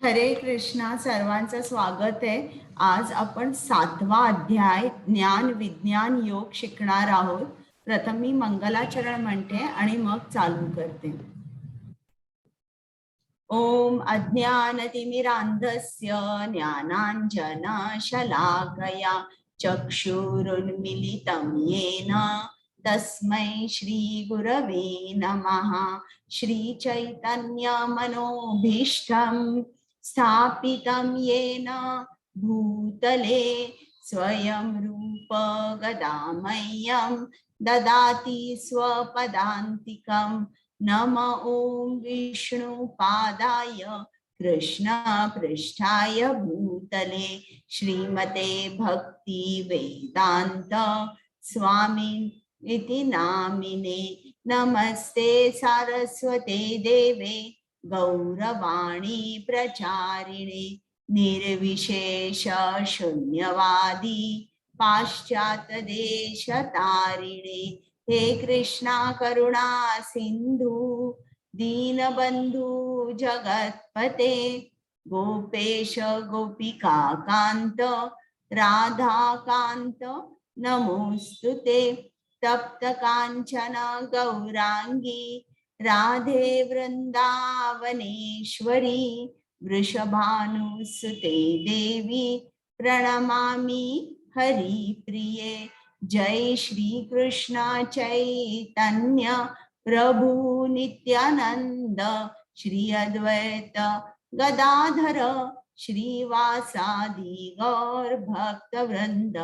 हरे कृष्णा. सर्वांचं स्वागत आहे. आज आपण सातवा अध्याय ज्ञान विज्ञान योग शिकणार आहोत. प्रथम मी मंगलाचरण म्हणते आणि मग चालू करते. ओम अज्ञानतिमिरान्धस्य ज्ञानांजन शलाकया चक्षुरुन्मिलितं येन तस्मै श्री गुरवे नमः. श्री चैतन्य मनोभीष्टं स्थापितं येन भूतले स्वयं रूप कदा मह्यं ददाति स्वपदान्तिकं. नम ॐ विष्णुपादाय कृष्ण पृष्ठाय भूतले श्रीमते भक्ति वेदांत स्वामी इति नामिने. नमस्ते सारस्वते देवे गौरवाणी प्रचारिणे निर्विशेष शून्यवादी पाश्चात्य देश तारिणे. हे कृष्णा करुणा सिंधु दीनबंधु जगत्पते गोपेश गोपिका कांत राधाकांत नमोस्तुते. तप्त कांचन गौरांगी राधे वृंदावनेश्वरी वृषभानुसुते देवी प्रणमामि हरिप्रिये. जय श्री कृष्ण चैतन्य प्रभु नित्यानंद श्री अद्वैत गदाधर श्रीवासादि गौर भक्त वृंद.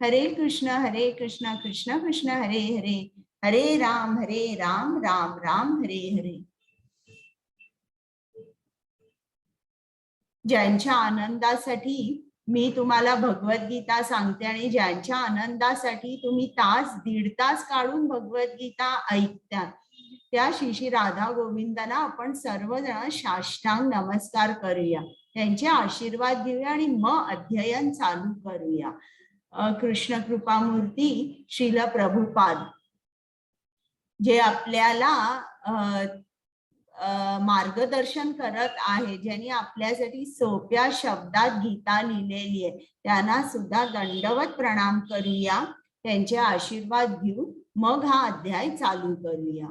हरे कृष्ण हरे कृष्ण कृष्ण कृष्ण हरे हरे, हरे राम हरे राम राम राम हरे हरे. ज्यांच्या आनंदासाठी मी तुम्हाला भगवद्गीता सांगते आणि ज्यांच्या आनंदासाठी तुम्ही तास दीड तास काढून भगवद्गीता ऐकता, त्या श्री श्री राधा गोविंदांना आपण सर्वजण साष्टांग नमस्कार करूया, त्यांचे आशीर्वाद घेऊया आणि मग अध्ययन चालू करूया. कृष्ण कृपामूर्ती श्रील प्रभुपाद जे आपल्याला अ, अ, मार्गदर्शन करत आहे, ज्यांनी आपल्यासाठी सोप्या शब्दात गीता लिहिलेली आहे, त्यांना सुद्धा दंडवत प्रणाम करूया, त्यांचे आशीर्वाद घेऊ, मग हा अध्याय चालू करूया.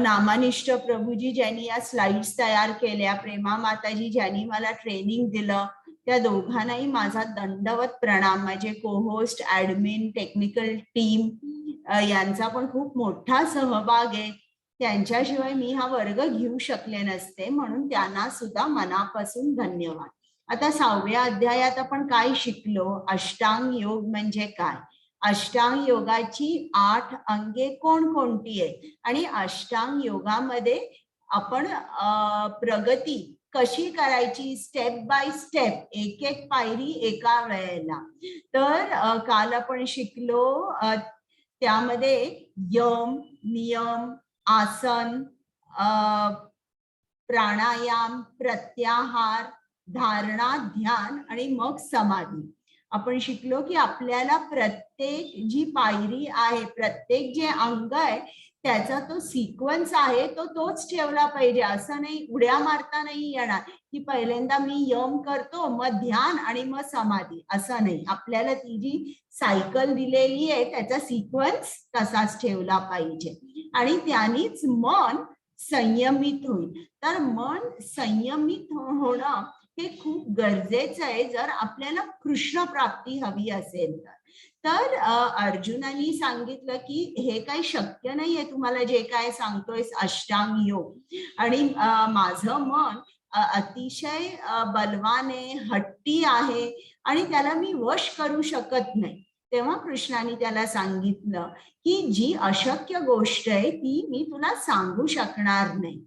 नामानिष्ठ प्रभूजी ज्यांनी या स्लाइड्स तयार केल्या, प्रेमा माताजी ज्यांनी मला ट्रेनिंग दिलं, त्या दोघांनाही माझा दंडवत प्रणाम. माझे कोहोस्ट, ऍडमिन, टेक्निकल टीम यांचा पण खूप मोठा सहभाग आहे. त्यांच्याशिवाय मी हा वर्ग घेऊ शकले नसते, म्हणून त्यांना सुद्धा मनापासून धन्यवाद. आता सहाव्या अध्यायात आपण काय शिकलो? अष्टांग योग म्हणजे काय, अष्टांग योगाची 8 अंगे कोणकोणती आहेत आणि अष्टांग योगामध्ये आपण प्रगती कशी करायची, स्टेप बाय स्टेप, एक एक पायरी एका वेळेला. तर काल आपण शिकलो, त्यामध्ये यम, नियम, आसन, प्राणायाम, प्रत्याहार, धारणा, ध्यान आणि मग समाधी. आपण शिकलो की आपल्याला प्रत्येक जी पायरी आहे, प्रत्येक जे अंग आहे, त्याचा तो सिक्वेन्स आहे तो तोच ठेवला पाहिजे. असं नाही, उड्या मारता नाही येणार की पहिल्यांदा मी यम करतो, मग ध्यान आणि मग समाधी, असं नाही. आपल्याला ती जी सायकल दिलेली आहे त्याचा सिक्वेन्स तसाच ठेवला पाहिजे आणि त्यानीच मन संयमित होईल. तर मन संयमित होणं हे खूप गरजेचं आहे जर आपल्याला कृष्ण प्राप्ती हवी असेल तर. तर अर्जुनाने सांगितलं की हे काही शक्य नाहीये तुम्हाला जे काय सांगतोय अष्टांग योग आणि माझं मन अतिशय बलवान आहे, हट्टी आहे आणि त्याला मी वश करू शकत नाही. तेव्हा कृष्णाने त्याला सांगितलं की जी अशक्य गोष्ट आहे ती मी तुला सांगू शकणार नाही.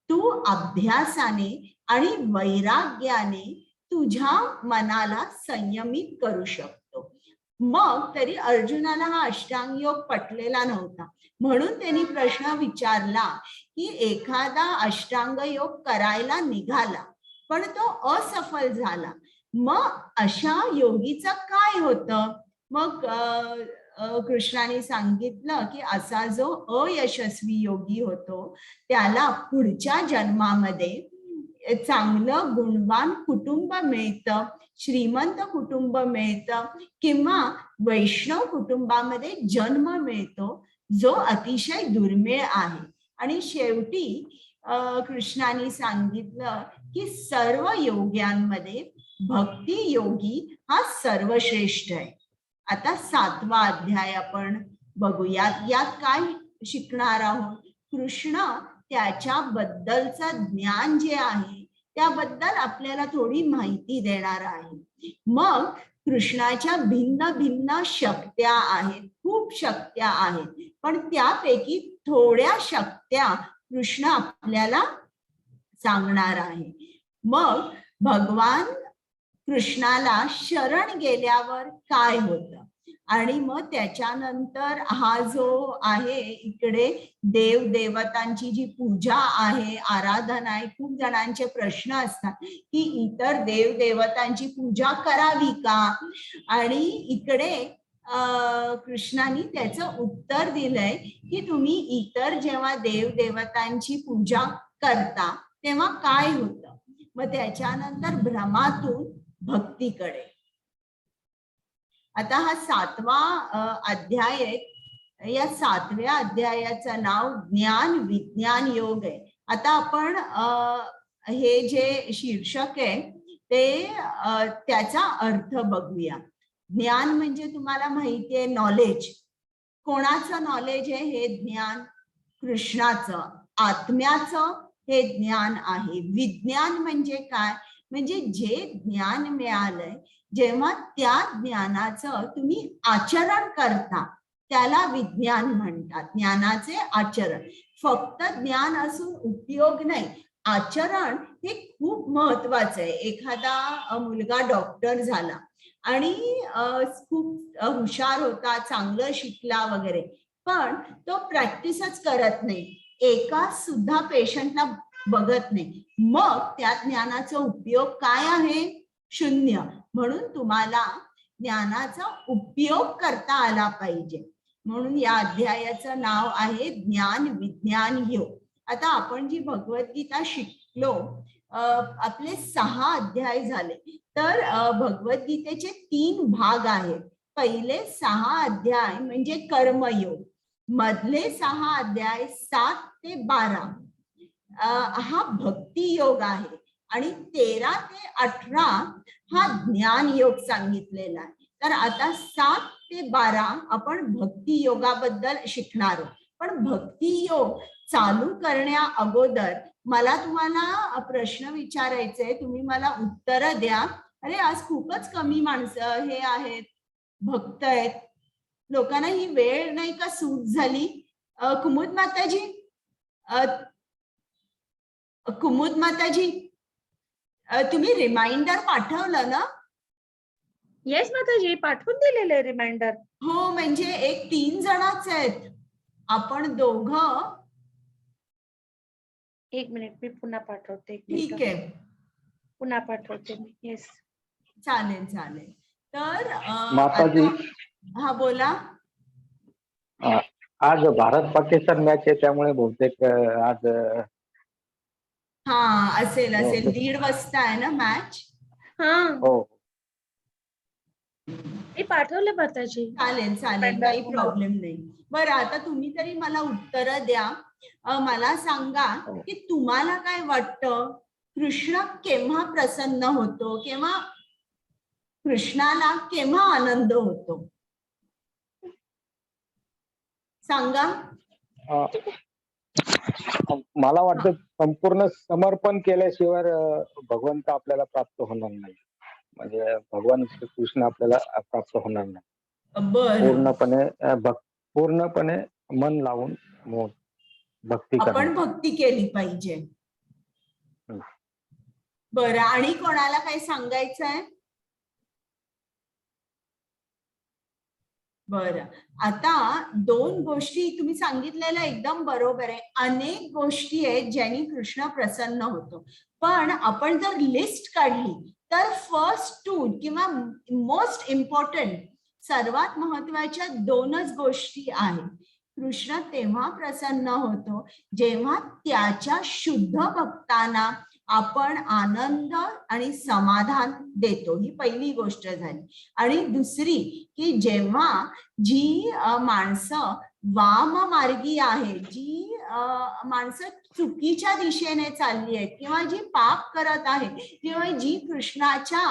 तू अभ्यासाने आणि वैराग्याने तुझ्या मनाला संयमित करू शकतो. मग तरी अर्जुनाला हा अष्टांग योग पटलेला नव्हता, म्हणून त्यांनी प्रश्न विचारला की एखादा अष्टांग योग करायला निघाला पण तो असफल झाला, मग अशा योगीचं काय होतं? मग कृष्णाने सांगितलं की असा जो अयशस्वी योगी होतो त्याला पुढच्या जन्मामध्ये चांगलं गुणवान कुटुंब मिळतं, श्रीमंत कुटुंब मिळतं किंवा वैष्णव कुटुंबामध्ये जन्म मिळतो, जो अतिशय दुर्मिळ आहे. आणि शेवटी कृष्णाने सांगितलं की सर्व योग्यांमध्ये भक्ती योगी हा सर्वश्रेष्ठ आहे. आता सातवा अध्याय आपण बघूयात. यात काय शिकणार आहोत? कृष्ण त्याच्याबद्दलचं ज्ञान जे आहे त्याबद्दल आपल्याला थोडी माहिती देणार आहे. मग कृष्णाच्या भिन्न भिन्न शक्त्या आहेत, खूप शक्त्या आहेत, पण त्यापैकी थोड्या शक्त्या कृष्ण आपल्याला सांगणार आहे. मग भगवान कृष्णाला शरण गेल्यावर काय होतं आणि मग त्याच्यानंतर हा जो आहे इकडे देव देवतांची जी पूजा आहे, आराधना आहे, खूप जणांचे प्रश्न असतात की इतर देव देवतांची पूजा करावी का? आणि इकडे कृष्णाने त्याचं उत्तर दिलंय की तुम्ही इतर जेव्हा देव देवतांची पूजा करता तेव्हा काय होतं. मग त्याच्यानंतर भ्रमातून भक्तीकडे. आता हा सातवा अध्याय आहे. या सातव्या अध्यायाचं नाव ज्ञान विज्ञान योग आहे. आता आपण हे जे शीर्षक आहे ते त्याचा अर्थ बघूया. ज्ञान म्हणजे तुम्हाला माहिती आहे, नॉलेज. कोणाचं नॉलेज आहे हे ज्ञान? कृष्णाचं, आत्म्याचं हे ज्ञान आहे. विज्ञान म्हणजे काय? म्हणजे जे ज्ञान मिळालंय, जेव्हा त्या ज्ञानाचं तुम्ही आचरण करता त्याला विज्ञान म्हणतात. ज्ञानाचे आचरण. फक्त ज्ञान असून उपयोग नाही, आचरण हे खूप महत्वाचं आहे. एखादा मुलगा डॉक्टर झाला आणि खूप हुशार होता, चांगलं शिकला वगैरे, पण तो प्रॅक्टिसच करत नाही, एका सुद्धा पेशंटला बघत नाही, मग त्या ज्ञानाचा उपयोग काय आहे? शून्य. म्हणून तुम्हाला ज्ञानाचा उपयोग करता आला पाहिजे. म्हणून या अध्यायाचं नाव आहे ज्ञान विज्ञान योग. आता आपण जी भगवद्गीता शिकलो, आपले 6 अध्याय झाले, तर भगवद्गीतेचे 3 भाग आहेत. पहिले 6 अध्याय म्हणजे कर्मयोग, मधले 6 अध्याय 7 ते 12 हा भक्ती योग आहे आणि 13 ते 18 हा ज्ञान योग सांगितलेला आहे. तर आता 7 ते 12 आपण भक्ती योगाबद्दल शिकणार आहोत. पण भक्ती योग चालू करण्या अगोदर मला तुम्हाला प्रश्न विचारायचे आहे, तुम्ही मला उत्तरं द्या. अरे, आज खूपच कमी माणसं हे आहेत, भक्त आहेत. लोकांना ही वेळ नाही का सूट झाली? कुमुद माताजी, कुमुद माताजी, तुम्ही रिमाइंडर पाठवलं ना? येस माताजी, पाठवून दिलेलं आहे रिमाइंडर. हो, म्हणजे एक 3 जणाच आहेत, आपण दोघं. एक मिनिट, मी पुन्हा पाठवते, एक ठीक मिनिट. आहे. पुन्हा पाठवते मी, येस. चालेल चालेल. तर माताजी. हा, बोला. आज भारत पाकिस्तान मॅच आहे, त्यामुळे बहुतेक आज हा, असेल असेल. हो. 1:30 वाजता आहे ना मॅच? हा. हो. मी पाठवलं माताजी. चालेल चालेल, काही प्रॉब्लेम नाही. बरं, आता तुम्ही तरी मला उत्तर द्या. मला सांगा हो. की तुम्हाला काय वाटतं, कृष्ण केव्हा प्रसन्न होतो किंवा कृष्णाला केव्हा आनंद होतो? सांगा. मला वाटतं संपूर्ण समर्पण केल्याशिवाय भगवंत आपल्याला प्राप्त होणार नाही. म्हणजे भगवान श्रीकृष्ण आपल्याला प्राप्त होणार नाही. पूर्णपणे मन लावून भक्ती आपण करणे. भक्ती केली पाहिजे. बरं, आणि कोणाला काही सांगायचं आहे? बरं, आता 2 गोष्टी तुम्ही सांगितलेल्या एकदम बरोबर आहे. अनेक गोष्टी आहेत ज्यांनी कृष्ण प्रसन्न होतो, पण आपण जर लिस्ट काढली तर फर्स्ट 2 किंवा मोस्ट इम्पॉर्टंट सर्वात महत्वाच्या दोनच गोष्टी आहेत. कृष्ण तेव्हा प्रसन्न होतो जेव्हा त्याच्या शुद्ध भक्तांना आपण आनंद आणि समाधान देतो. ही पहिली गोष्ट झाली. आणि दुसरी की जेव्हा जी माणसं वाम मार्गी आहे, जी माणसं चुकीच्या दिशेने चालली आहेत किंवा जी पाप करत आहे किंवा जी कृष्णाच्या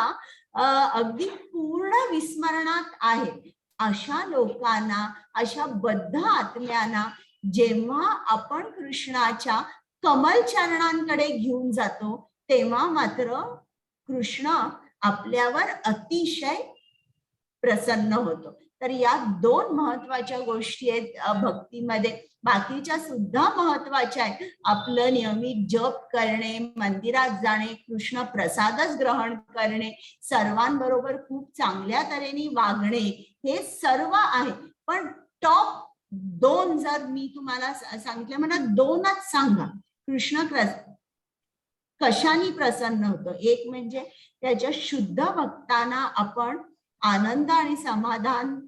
अगदी पूर्ण विस्मरणात आहे, अशा लोकांना, अशा बद्ध आत्म्यांना जेव्हा आपण कृष्णाच्या कमल चरणांकडे घेऊन जातो तेव्हा मात्र कृष्ण आपल्यावर अतिशय प्रसन्न होतो. तर या दोन महत्वाच्या गोष्टी आहेत भक्तीमध्ये. बाकीच्या सुद्धा महत्वाच्या आहेत. आपलं नियमित जप करणे, मंदिरात जाणे, कृष्ण प्रसादच ग्रहण करणे, सर्वांबरोबर खूप चांगल्या तऱ्हेने वागणे, हे सर्व आहे. पण टॉप दोन जर मी तुम्हाला सांगितलं, मला दोनच सांगा, कृष्ण कशाने प्रसन्न होतो? एक म्हणजे त्याच्या शुद्ध भक्तांना आपण आनंद आणि समाधान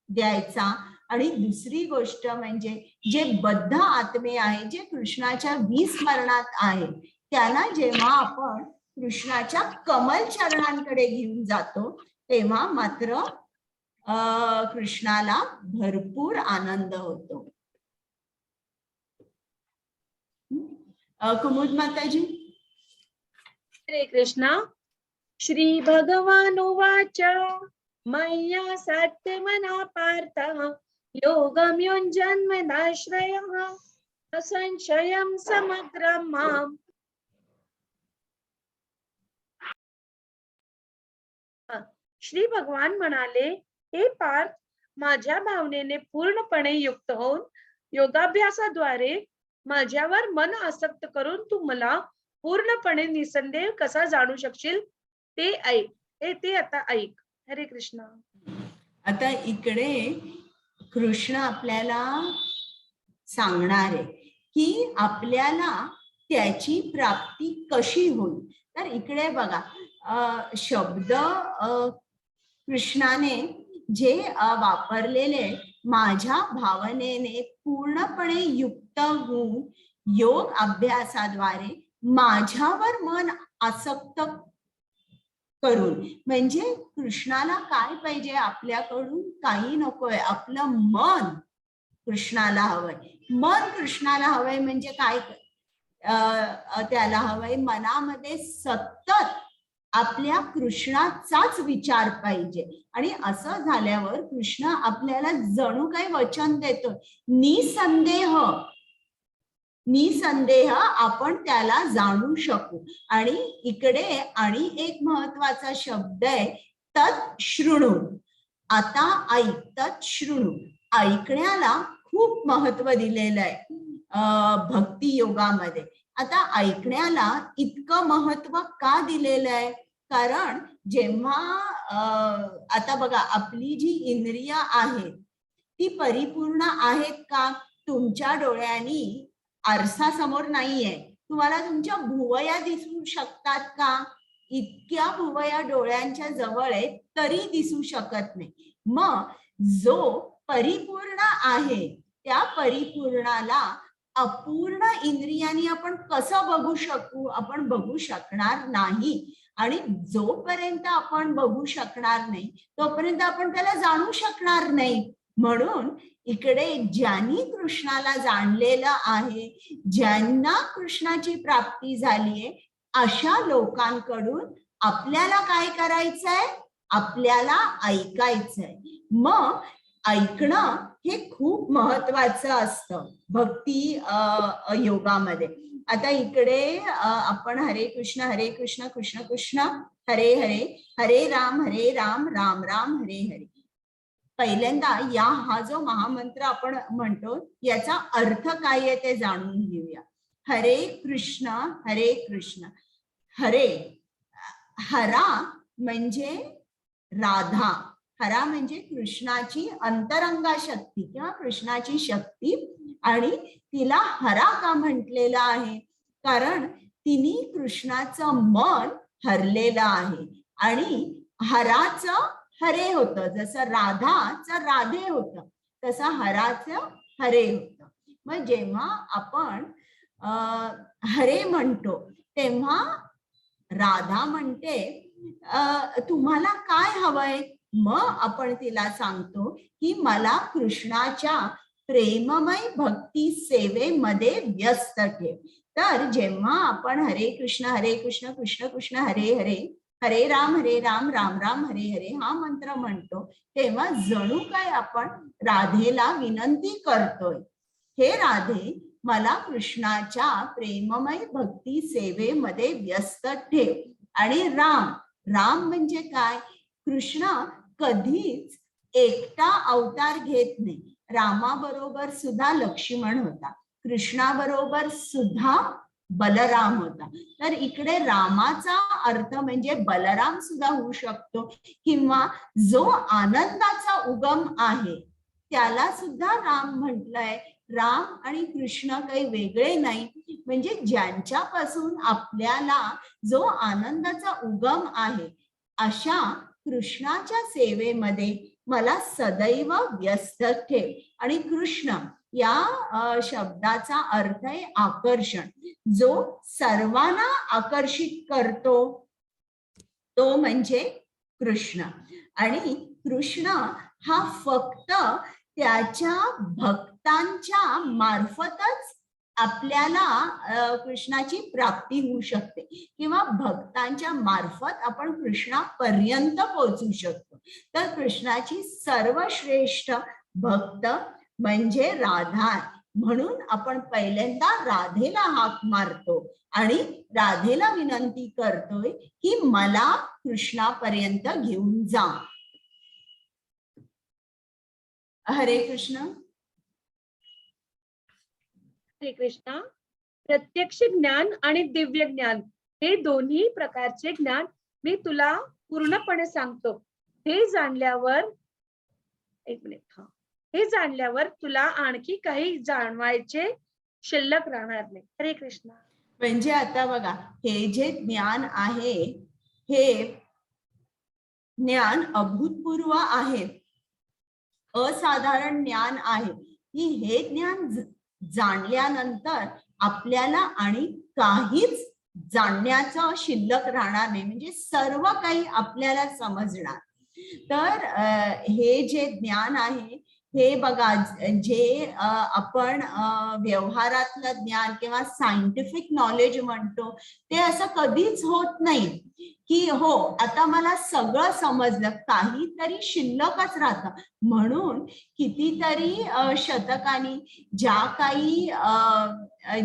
द्यायचा, आणि दुसरी गोष्ट म्हणजे जे बद्ध आत्मे आहे, जे कृष्णाच्या विस्मरणात आहे, त्यांना जेव्हा आपण कृष्णाच्या कमल चरणांकडे घेऊन जातो तेव्हा मात्र कृष्णाला भरपूर आनंद होतो. कुमुद माताजी. हरे कृष्णा. श्री भगवानुवाच, मय्या सत्यमना पार्थ योगं युञ्जन्मदाश्रयः असंशयं समग्रं माम्. श्री भगवान म्हणाले, हे पार्थ, माझ्या भावनेने पूर्णपणे युक्त होऊन योगाभ्यासाद्वारे माझ्यावर मन आसक्त करून तू मला पूर्णपणे निसंदेह कसा जाणू शकशील ते ऐक. हे ते आता ऐक. हरे कृष्णा. आता इकडे कृष्ण आपल्याला सांगणार आहे की आपल्याला त्याची प्राप्ती कशी होईल. तर इकडे बघा, शब्द कृष्णाने जे वापरलेले, माझ्या भावनेने पूर्णपणे युक्त होऊन योग अभ्यासाद्वारे माझ्यावर मन आसक्त करून, म्हणजे कृष्णाला काय पाहिजे आपल्याकडून? काही नकोय, आपलं मन कृष्णाला हवंय. मन कृष्णाला हवंय म्हणजे काय त्याला हवंय? मनामध्ये सतत आपल्या कृष्णाचाच विचार पाहिजे. आणि असं झाल्यावर कृष्ण आपल्याला जणू काही वचन देतो, निसंदेह, निसंदेह आपण त्याला जाणू शकू. आणि इकडे आणि एक महत्वाचा शब्द आहे, तत् शृणु. आता ऐक, तत् शृणु. ऐकण्याला खूप महत्व दिलेलं आहे भक्ती योगामध्ये. आता ऐकण्याला इतकं महत्व का दिलेलं आहे? कारण जेव्हा आता बघा, आपली जी इंद्रिय आहेत ती परिपूर्ण आहेत का? तुमच्या डोळ्यांनी आरसा समोर नाहीये, तुम्हाला तुमच्या भुवया दिसू शकतात का? इतक्या भुवया डोळ्यांच्या जवळ आहेत तरी दिसू शकत नाही. मग जो परिपूर्ण आहे त्या परिपूर्णाला अपूर्ण इंद्रियांनी आपण कसं बघू शकू? आपण बघू शकणार नाही. आणि जोपर्यंत आपण बघू शकणार नाही तोपर्यंत आपण त्याला जाणू शकणार नाही. म्हणून इकडे ज्यांनी कृष्णाला जाणलेलं आहे, ज्यांना कृष्णाची प्राप्ती झालीये, अशा लोकांकडून आपल्याला काय करायचंय? आपल्याला ऐकायचंय. मग ऐकणं हे खूप महत्वाचं असतं भक्ती योगामध्ये. आता इकडे आपण हरे कृष्ण हरे कृष्ण कृष्ण कृष्ण हरे हरे, हरे राम हरे राम राम राम हरे हरे. पहिल्यांदा हा जो महामंत्र आपण म्हणतो याचा अर्थ काय आहे ते जाणून घेऊया. हरे कृष्ण हरे कृष्ण, हरे, हरा म्हणजे राधा, हरा म्हणजे कृष्णाची अंतरंगा शक्ती किंवा कृष्णाची शक्ती. आणि तिला हरा का म्हटलेलं आहे? कारण तिने कृष्णाचं मन हरलेलं आहे. आणि हराचं हरे होतं. जसं राधाचं राधे होतं तसं हराचं हरे होतं. मग जेव्हा आपण हरे म्हणतो तेव्हा राधा म्हणते, तुम्हाला काय हवंय? मग आपण तिला सांगतो की मला कृष्णाच्या प्रेममय भक्ती सेवेमध्ये व्यस्त ठेव. तर जेव्हा आपण हरे कृष्ण हरे कृष्ण कृष्ण कृष्ण हरे हरे, हरे राम हरे राम राम राम हरे हरे हा मंत्र म्हणतो तेव्हा जणू काय आपण राधेला विनंती करतोय, हे राधे, मला कृष्णाच्या प्रेममय भक्ती सेवेमध्ये व्यस्त ठेव. आणि राम, राम म्हणजे काय? कृष्ण कधीच एकटा अवतार घेत नाही. रामाबरोबर सुद्धा लक्ष्मण होता, कृष्णाबरोबर सुद्धा बलराम होता. तर इकडे रामाचा अर्थ म्हणजे बलराम सुद्धा होऊ शकतो किंवा जो आनंदाचा उगम आहे त्याला सुद्धा राम म्हटलंय. राम आणि कृष्ण काही वेगळे नाही, म्हणजे ज्यांच्यापासून आपल्याला जो आनंदाचा उगम आहे अशा कृष्णाच्या सेवेमध्ये मला सदैव व्यस्त ठेव. आणि कृष्ण या शब्दाचा अर्थ आहे आकर्षण. जो सर्वांना आकर्षित करतो तो म्हणजे कृष्ण. आणि कृष्ण हा फक्त त्याच्या भक्तांच्या मार्फतच आपल्याला कृष्णाची प्राप्ती होऊ शकते किंवा भक्तांच्या मार्फत आपण कृष्णापर्यंत पोहोचू शकतो. तर कृष्णाची सर्वश्रेष्ठ भक्त म्हणजे राधा, म्हणून आपण पहिल्यांदा राधेला हाक मारतो आणि राधेला विनंती करतोय की मला कृष्णापर्यंत घेऊन जा. हरे कृष्ण. हरे कृष्णा. प्रत्यक्ष ज्ञान आणि दिव्य ज्ञान हे दोन्ही प्रकारचे ज्ञान मी तुला पूर्णपणे सांगतो. हे जाणल्यावर, एक मिनिट, हा, हे जाणल्यावर तुला आणखी काही जाणवायचे शिल्लक राहणार नाही. हरे कृष्णा. म्हणजे आता बघा, हे जे ज्ञान आहे हे ज्ञान अभूतपूर्व आहे, असाधारण ज्ञान आहे की हे ज्ञान जाणल्यानंतर आपल्याला आणि काहीच जाणण्याचं शिल्लक राहणार नाही, म्हणजे सर्व काही आपल्याला समजणार. तर हे जे ज्ञान आहे हे बघा, जे आपण व्यवहारातलं ज्ञान किंवा सायंटिफिक नॉलेज म्हणतो ते असं कधीच होत नाही की हो आता मला सगळं समजलं, काहीतरी शिल्लकच राहतं. म्हणून कितीतरी शतकांनी ज्या काही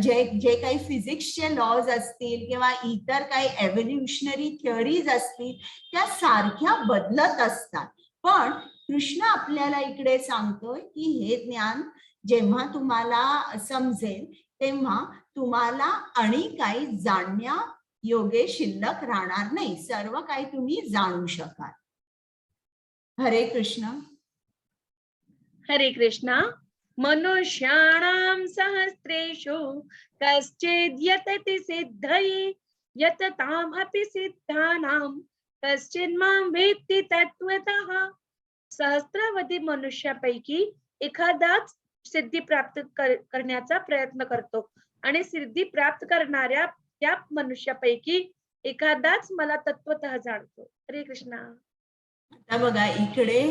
जे, जे काही फिजिक्सचे लॉज असतील किंवा इतर काही एव्होल्युशनरी थिअरीज असतील त्या सारख्या बदलत असतात. पण कृष्ण आपल्याला इकडे सांगतोय की हे ज्ञान जेव्हा तुम्हाला समजेल तेव्हा तुम्हाला आणि काही जाणण्या योगे शिल्लक राहणार नाही, सर्व काही तुम्ही जाणू शकाल. हरे कृष्ण. हरे कृष्णा. मनुष्याणां सहस्रेषु कश्चिद् यतति सिद्धये यतताम् अपि सिद्धानां कश्चिन् मां वेत्ति तत्त्वतः. सहस्रावधी मनुष्यापैकी एखादाच सिद्धी प्राप्त करण्याचा प्रयत्न करतो आणि सिद्धी प्राप्त करणाऱ्या त्या मनुष्यापैकी एखादाच मला तत्त्वतः जाणतो. हरे कृष्णा. आता बघा इकडे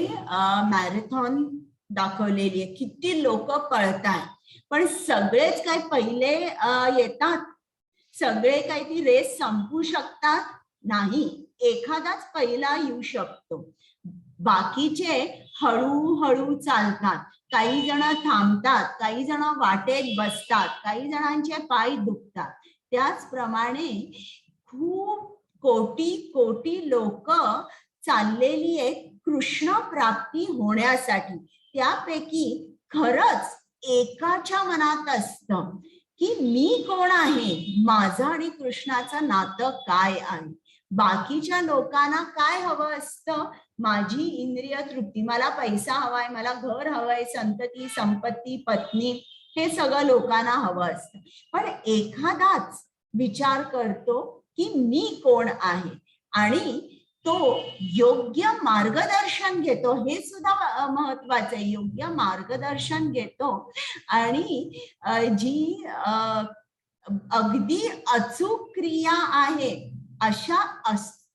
मॅरेथॉन दाखवलेली आहे, किती लोक पळतायत, पण सगळेच काय पहिले येतात, सगळे काय ती रेस संपू शकतात नाही, एखादाच पहिला येऊ शकतो, बाकीचे हळूहळू चालतात, काही जण थांबतात, काही जण वाटेत बसतात, काही जणांचे पाय दुखतात. त्याचप्रमाणे खूप कोटी कोटी लोक चाललेली आहेत कृष्ण प्राप्ती होण्यासाठी. त्यापैकी खरंच एकाच्या मनात असतं की मी कोण आहे, माझं आणि कृष्णाचं नातं काय आहे. बाकीच्या लोकांना काय हवं असतं, माझी इंद्रिय तृप्ती, मला पैसा हवाय, मला घर हवंय, संतती, संपत्ती, पत्नी, हे सगळं लोकांना हवं असतं. पण एखादाच विचार करतो की मी कोण आहे आणि तो योग्य मार्गदर्शन घेतो. हे सुद्धा महत्वाचं आहे. योग्य मार्गदर्शन घेतो आणि जी अगदी अचूक क्रिया आहे,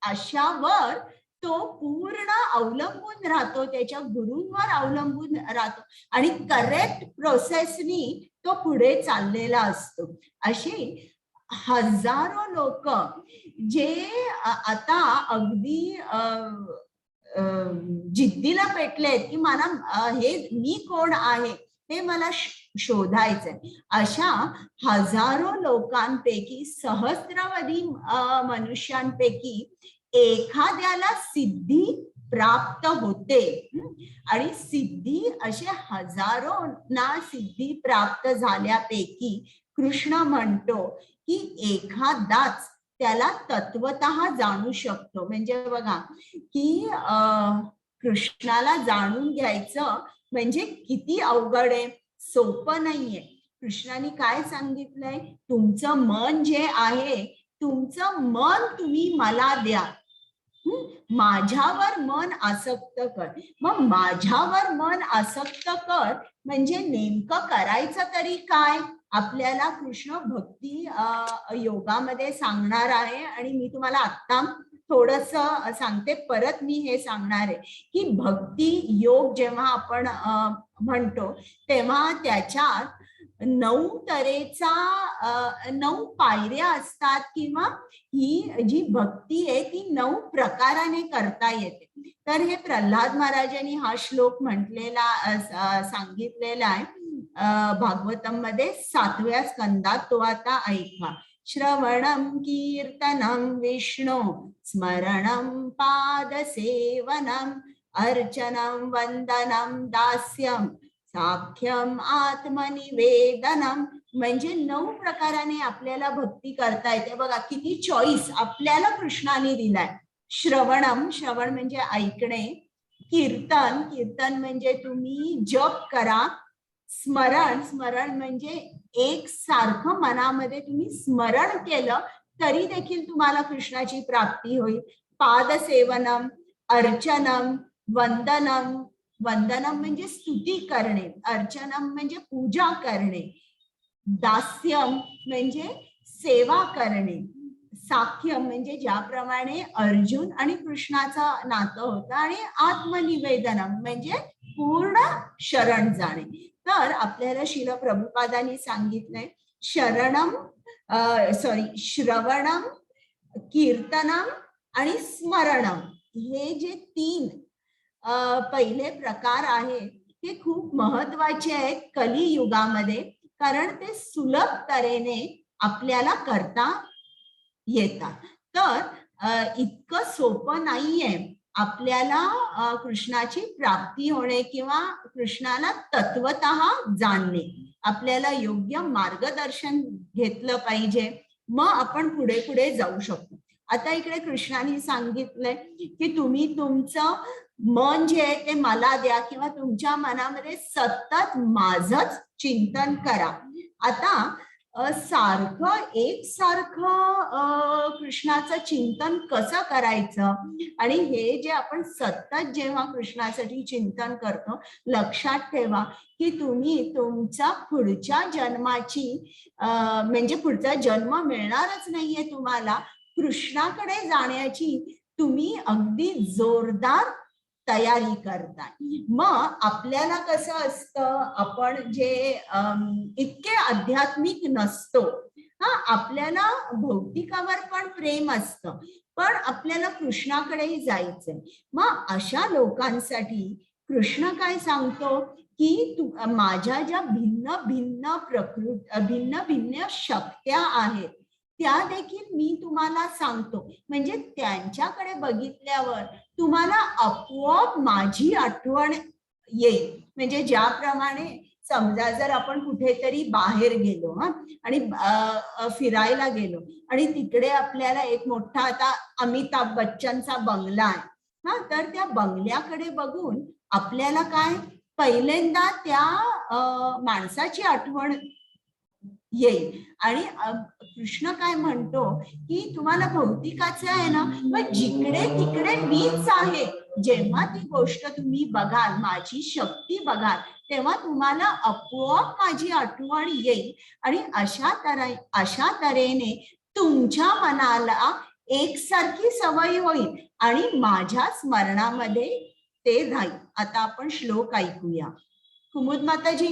अशावर तो पूर्ण अवलंबून राहतो, त्याच्या गुरूंवर अवलंबून राहतो आणि करेक्ट प्रोसेसनी तो पुढे चाललेला असतो. अशी हजारो लोक जे आता अगदी अ, अ, जिद्दीला पेटलेत की मला हे मी कोण आहे हे मला शोधायचंय, अशा हजारो लोकांपैकी, सहस्रावधी मनुष्यांपैकी एखाद्याला सिद्धी प्राप्त होते. आणि सिद्धी असे हजारो ना सिद्धी प्राप्त झाल्यापैकी कृष्ण म्हणतो की एखादाच त्याला तत्वतः जाणू शकतो. म्हणजे बघा की कृष्णाला जाणून घ्यायचं म्हणजे किती अवघड आहे, सोपं नाहीये. कृष्णाने काय सांगितलंय? तुमचं मन जे आहे, तुमचं मन तुम्ही मला द्या. माझ्यावर मन आसक्त कर. मग माझ्यावर मन आसक्त कर म्हणजे नेमकं करायचं तरी काय? आपल्याला कृष्ण भक्ती योगामध्ये सांगणार आहे आणि मी तुम्हाला आत्ता थोडस सांगते, परत मी हे सांगणार आहे की भक्ती योग जेव्हा आपण म्हणतो तेव्हा त्याच्यात 9 तऱ्हेचा 9 पायऱ्या असतात किंवा ही जी भक्ती आहे ती 9 प्रकाराने करता येते. तर हे प्रल्हाद महाराजांनी हा श्लोक म्हटलेला, सांगितलेला आहे भागवतम मध्ये 7व्या स्कंदात, तो आता ऐका. श्रवणम कीर्तनम विष्णु स्मरणम पादसेवनम अर्चनम वंदनम दास्यम साख्यम आत्मनिवेदनम. म्हणजे 9 प्रकाराने आपल्याला भक्ती करता येते. बघा किती चॉईस आपल्याला कृष्णाने दिलाय. श्रवणम, श्रवण म्हणजे ऐकणे, कीर्तन, कीर्तन म्हणजे तुम्ही जप करा, स्मरण, स्मरण म्हणजे एक सारखं मनामध्ये तुम्ही स्मरण केलं तरी देखील तुम्हाला कृष्णाची प्राप्ती होईल. पादसेवनम, अर्चनम, वंदनम, वंदनम म्हणजे स्तुती करणे, अर्चनम म्हणजे पूजा करणे, दास्यम म्हणजे सेवा करणे, साख्यम म्हणजे ज्याप्रमाणे अर्जुन आणि कृष्णाचं नातं होतं, आणि आत्मनिवेदनम म्हणजे पूर्ण शरण जाणे. तर आपल्याला श्रील प्रभुपादांनी सांगितलंय शरणम, सॉरी, श्रवणम, कीर्तनम आणि स्मरणम हे जे 3 पहिले प्रकार आहेत ते खूप महत्वाचे आहेत कलियुगामध्ये, कारण ते सुलभ तऱ्हेने आपल्याला करता येतात. तर इतकं सोपं नाहीये आपल्याला कृष्णाची प्राप्ती होणे किंवा कृष्णाला तत्वतः जाणणे. आपल्याला योग्य मार्गदर्शन घेतलं पाहिजे, मग आपण पुढे पुढे जाऊ शकतो. आता इकडे कृष्णाने सांगितलंय की तुम्ही तुमचं मन जे आहे ते मला द्या किंवा तुमच्या मनामध्ये सतत माझंच चिंतन करा. आता सारखं एकसारखं कृष्णाचं चिंतन कसं करायचं? आणि हे जे आपण सतत जेव्हा कृष्णासाठी चिंतन करतो, लक्षात ठेवा की तुम्ही तुमच्या पुढच्या जन्माची, म्हणजे पुढचा जन्म मिळणारच नाहीये तुम्हाला, कृष्णाकडे जाण्याची तुम्ही अगदी जोरदार तयारी करताय. मग आपल्याला कसं असतं, आपण जे इतके आध्यात्मिक नसतो, हा, आपल्याला भौतिकावर पण प्रेम असतं, पण आपल्याला कृष्णाकडेही जायचंय. मग अशा लोकांसाठी कृष्ण काय सांगतो की तू माझ्या ज्या भिन्न भिन्न प्रकृत, भिन्न भिन्न शक्त्या आहेत त्या देखील मी तुम्हाला सांगतो. म्हणजे त्यांच्याकडे बघितल्यावर तुम्हाला आपोआप माझी आठवण येईल. म्हणजे ज्याप्रमाणे समजा जर आपण कुठेतरी बाहेर गेलो, हा, आणि फिरायला गेलो आणि तिकडे आपल्याला एक मोठा आता अमिताभ बच्चनचा बंगला आहे, हा, तर त्या बंगल्याकडे बघून आपल्याला काय पहिल्यांदा त्या माणसाची आठवण येईल. आणि कृष्ण काय म्हणतो की तुम्हाला भौतिकाचं आहे ना, मग जिकडे तिकडे मीच आहे. जेव्हा ती गोष्ट तुम्ही बघाल, माझी शक्ती बघाल, तेव्हा तुम्हाला आपोआप माझी आठवण येईल. आणि अशा तऱ्हेने तुमच्या मनाला एकसारखी सवय होईल आणि माझ्या स्मरणामध्ये ते राहील. आता आपण श्लोक ऐकूया. कुमुद माताजी.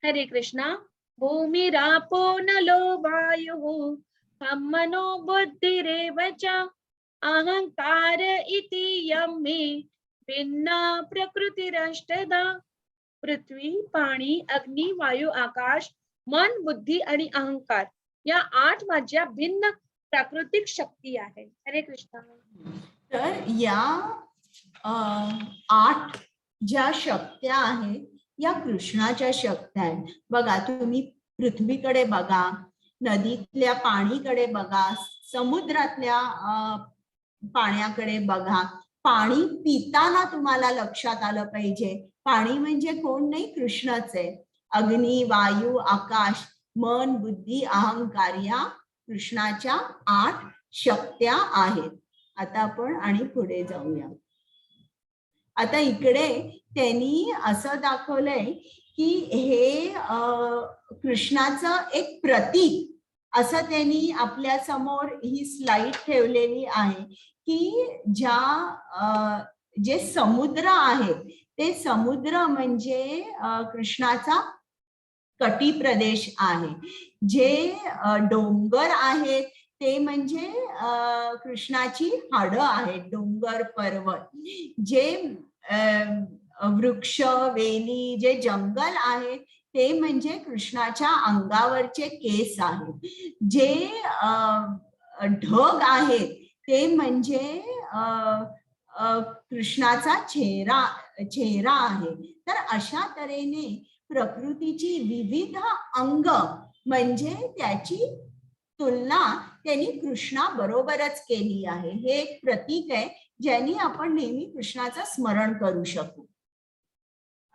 हरे कृष्णा. भूमिरापो नलो वायुः खं मनो बुद्धिरेव च अहंकार इति यं मे भिन्ना प्रकृतिरष्टधा. पृथ्वी, पाणी, अग्नी, वायू, आकाश, मन, बुद्धी आणि अहंकार या 8 माझ्या भिन्न प्राकृतिक शक्ती आहेत. हरे कृष्णा. तर या 8 ज्या शक्त्या आहेत या कृष्णाच्या शक्त्या आहेत. बघा, तुम्ही पृथ्वीकडे बघा, नदीतल्या पाणीकडे बघा, समुद्रातल्या पाण्याकडे बघा. पाणी पिताना तुम्हाला लक्षात आलं पाहिजे, पाणी म्हणजे कोण नाही, कृष्णच आहे. अग्नी, वायू, आकाश, मन, बुद्धी, अहंकार या कृष्णाच्या 8 शक्त्या आहेत. आता आपण आणि पुढे जाऊया. आता इकडे त्यांनी असं दाखवलंय की हे कृष्णाचं एक प्रतीक असं त्यांनी आपल्या समोर ही स्लाइड ठेवलेली आहे की जे समुद्र आहे ते समुद्र म्हणजे कृष्णाचा कटी प्रदेश आहे. जे डोंगर आहेत ते म्हणजे कृष्णाची हाडं आहेत, डोंगर पर्वत. जे वृक्ष वेली जे जंगल आहे ते म्हणजे कृष्णाच्या अंगावरचे केस आहेत. जे ढग आहेत ते म्हणजे कृष्णाचा चेहरा आहे. तर अशा तऱ्हेने प्रकृतीची विविध अंग म्हणजे त्याची तुलना त्यांनी कृष्णा बरोबरच केली आहे. हे एक प्रतीक आहे ज्यांनी आपण नेहमी कृष्णाचं स्मरण करू शकू.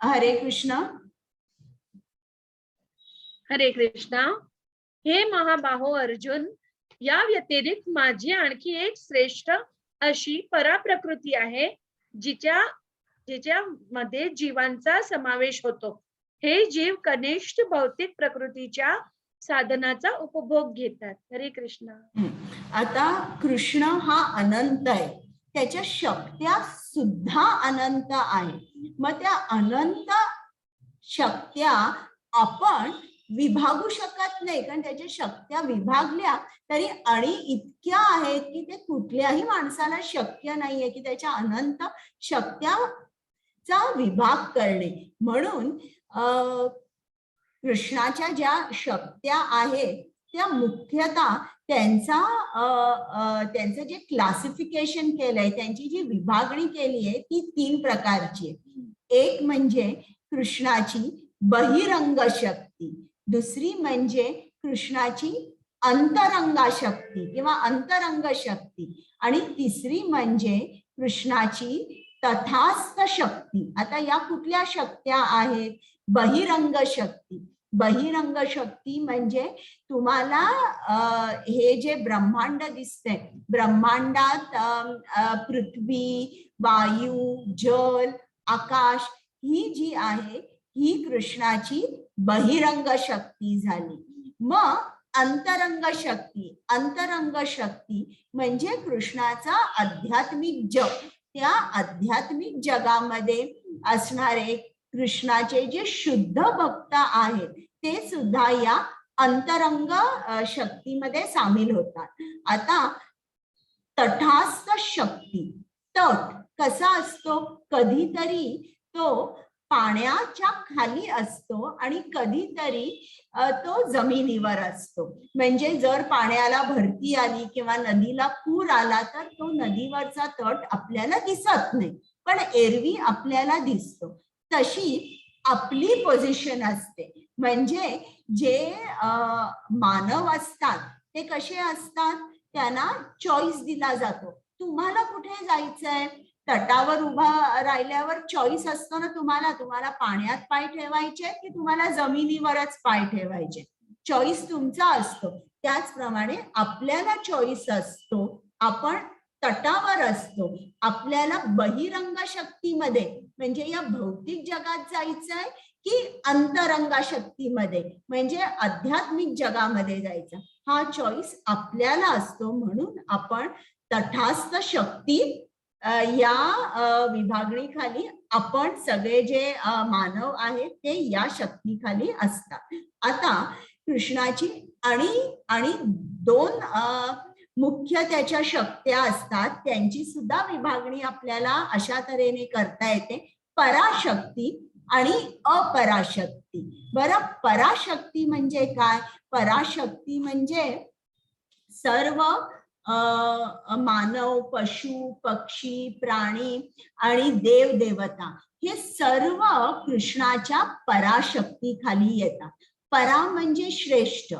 हरे कृष्ण. हरे कृष्णा. हे महाबाहो अर्जुन, या व्यतिरिक्त माझी आणखी एक श्रेष्ठ अशी पराप्रकृती आहे जिच्यामध्ये जीवांचा समावेश होतो. हे जीव कनिष्ठ भौतिक प्रकृतीच्या साधनाचा उपभोग घेतात. हरे कृष्ण. आता कृष्ण हा अनंत आहे, त्याच्या शक्त्या सुद्धा अनंत आहे. मग त्या अनंत शक्त्या आपण विभागू शकत नाही, कारण त्याच्या शक्त्या विभागल्या तरी आणि इतक्या आहेत की ते कुठल्याही माणसाला शक्य नाहीये की त्याच्या अनंत शक्त्याचा विभाग करणे. म्हणून कृष्णाच्या ज्या शक्त्या आहेत त्या मुख्यतः त्यांचं जे क्लासिफिकेशन केलंय, त्यांची जी विभागणी केली आहे ती 3 प्रकारची आहे. एक म्हणजे कृष्णाची बहिरंग शक्ती, दुसरी म्हणजे कृष्णाची अंतरंगा शक्ती किंवा अंतरंग शक्ती, आणि तिसरी म्हणजे कृष्णाची तथास्थ शक्ती. आता या कुठल्या शक्त्या आहेत? बहिरंग शक्ती. बहिरंग शक्ती म्हणजे तुम्हाला हे जे ब्रह्मांड दिसतंय, ब्रह्मांडात पृथ्वी, वायू, जल, आकाश ही जी आहे ही कृष्णाची बहिरंग शक्ती झाली. मग अंतरंग शक्ती, अंतरंग शक्ती म्हणजे कृष्णाचा आध्यात्मिक जग. त्या आध्यात्मिक जगामध्ये असणारे कृष्णाचे जे शुद्ध भक्त आहेत ते सुद्धा या अंतरंग शक्तीमध्ये सामील होतात. आता तटास्थ शक्ती, तट कसा असतो? कधीतरी तो पाण्याच्या खाली असतो आणि कधीतरी तो जमिनीवर असतो. म्हणजे जर पाण्याला भरती आली किंवा नदीला पूर आला तर तो नदीवरचा तट आपल्याला दिसत नाही, पण एरवी आपल्याला दिसतो. तशी आपली पोझिशन असते. म्हणजे जे मानव असतात ते कसे असतात, त्यांना चॉईस दिला जातो. तुम्हाला कुठे जायचंय? तटावर उभा राहिल्यावर चॉईस असतो ना तुम्हाला, तुम्हाला पाण्यात पाय ठेवायचे की तुम्हाला जमिनीवरच पाय ठेवायचे, चॉईस तुमचा असतो. त्याचप्रमाणे आपल्याला चॉईस असतो, आपण तटावर असतो, आपल्याला बहिरंग शक्तीमध्ये म्हणजे या भौतिक जगात जायचंय की अंतरंगा शक्तीमध्ये म्हणजे आध्यात्मिक जगामध्ये जायचं, हा चॉईस आपल्याला असतो. म्हणून आपण तटस्थ शक्ती या विभागणीखाली आपण सगळे जे मानव आहेत ते या शक्तीखाली असतात. आता कृष्णाची आणि आणि दोन मुख्य त्याच्या शक्त्या असतात, त्यांची सुद्धा विभागणी आपल्याला अशा तऱ्हेने करता येते, पराशक्ती आणि अपराशक्ती. बरं, पराशक्ती म्हणजे काय? पराशक्ती म्हणजे सर्व मानव, पशु, पक्षी, प्राणी आणि देव देवता हे सर्व कृष्णाच्या पराशक्तीखाली येतात. परा म्हणजे श्रेष्ठ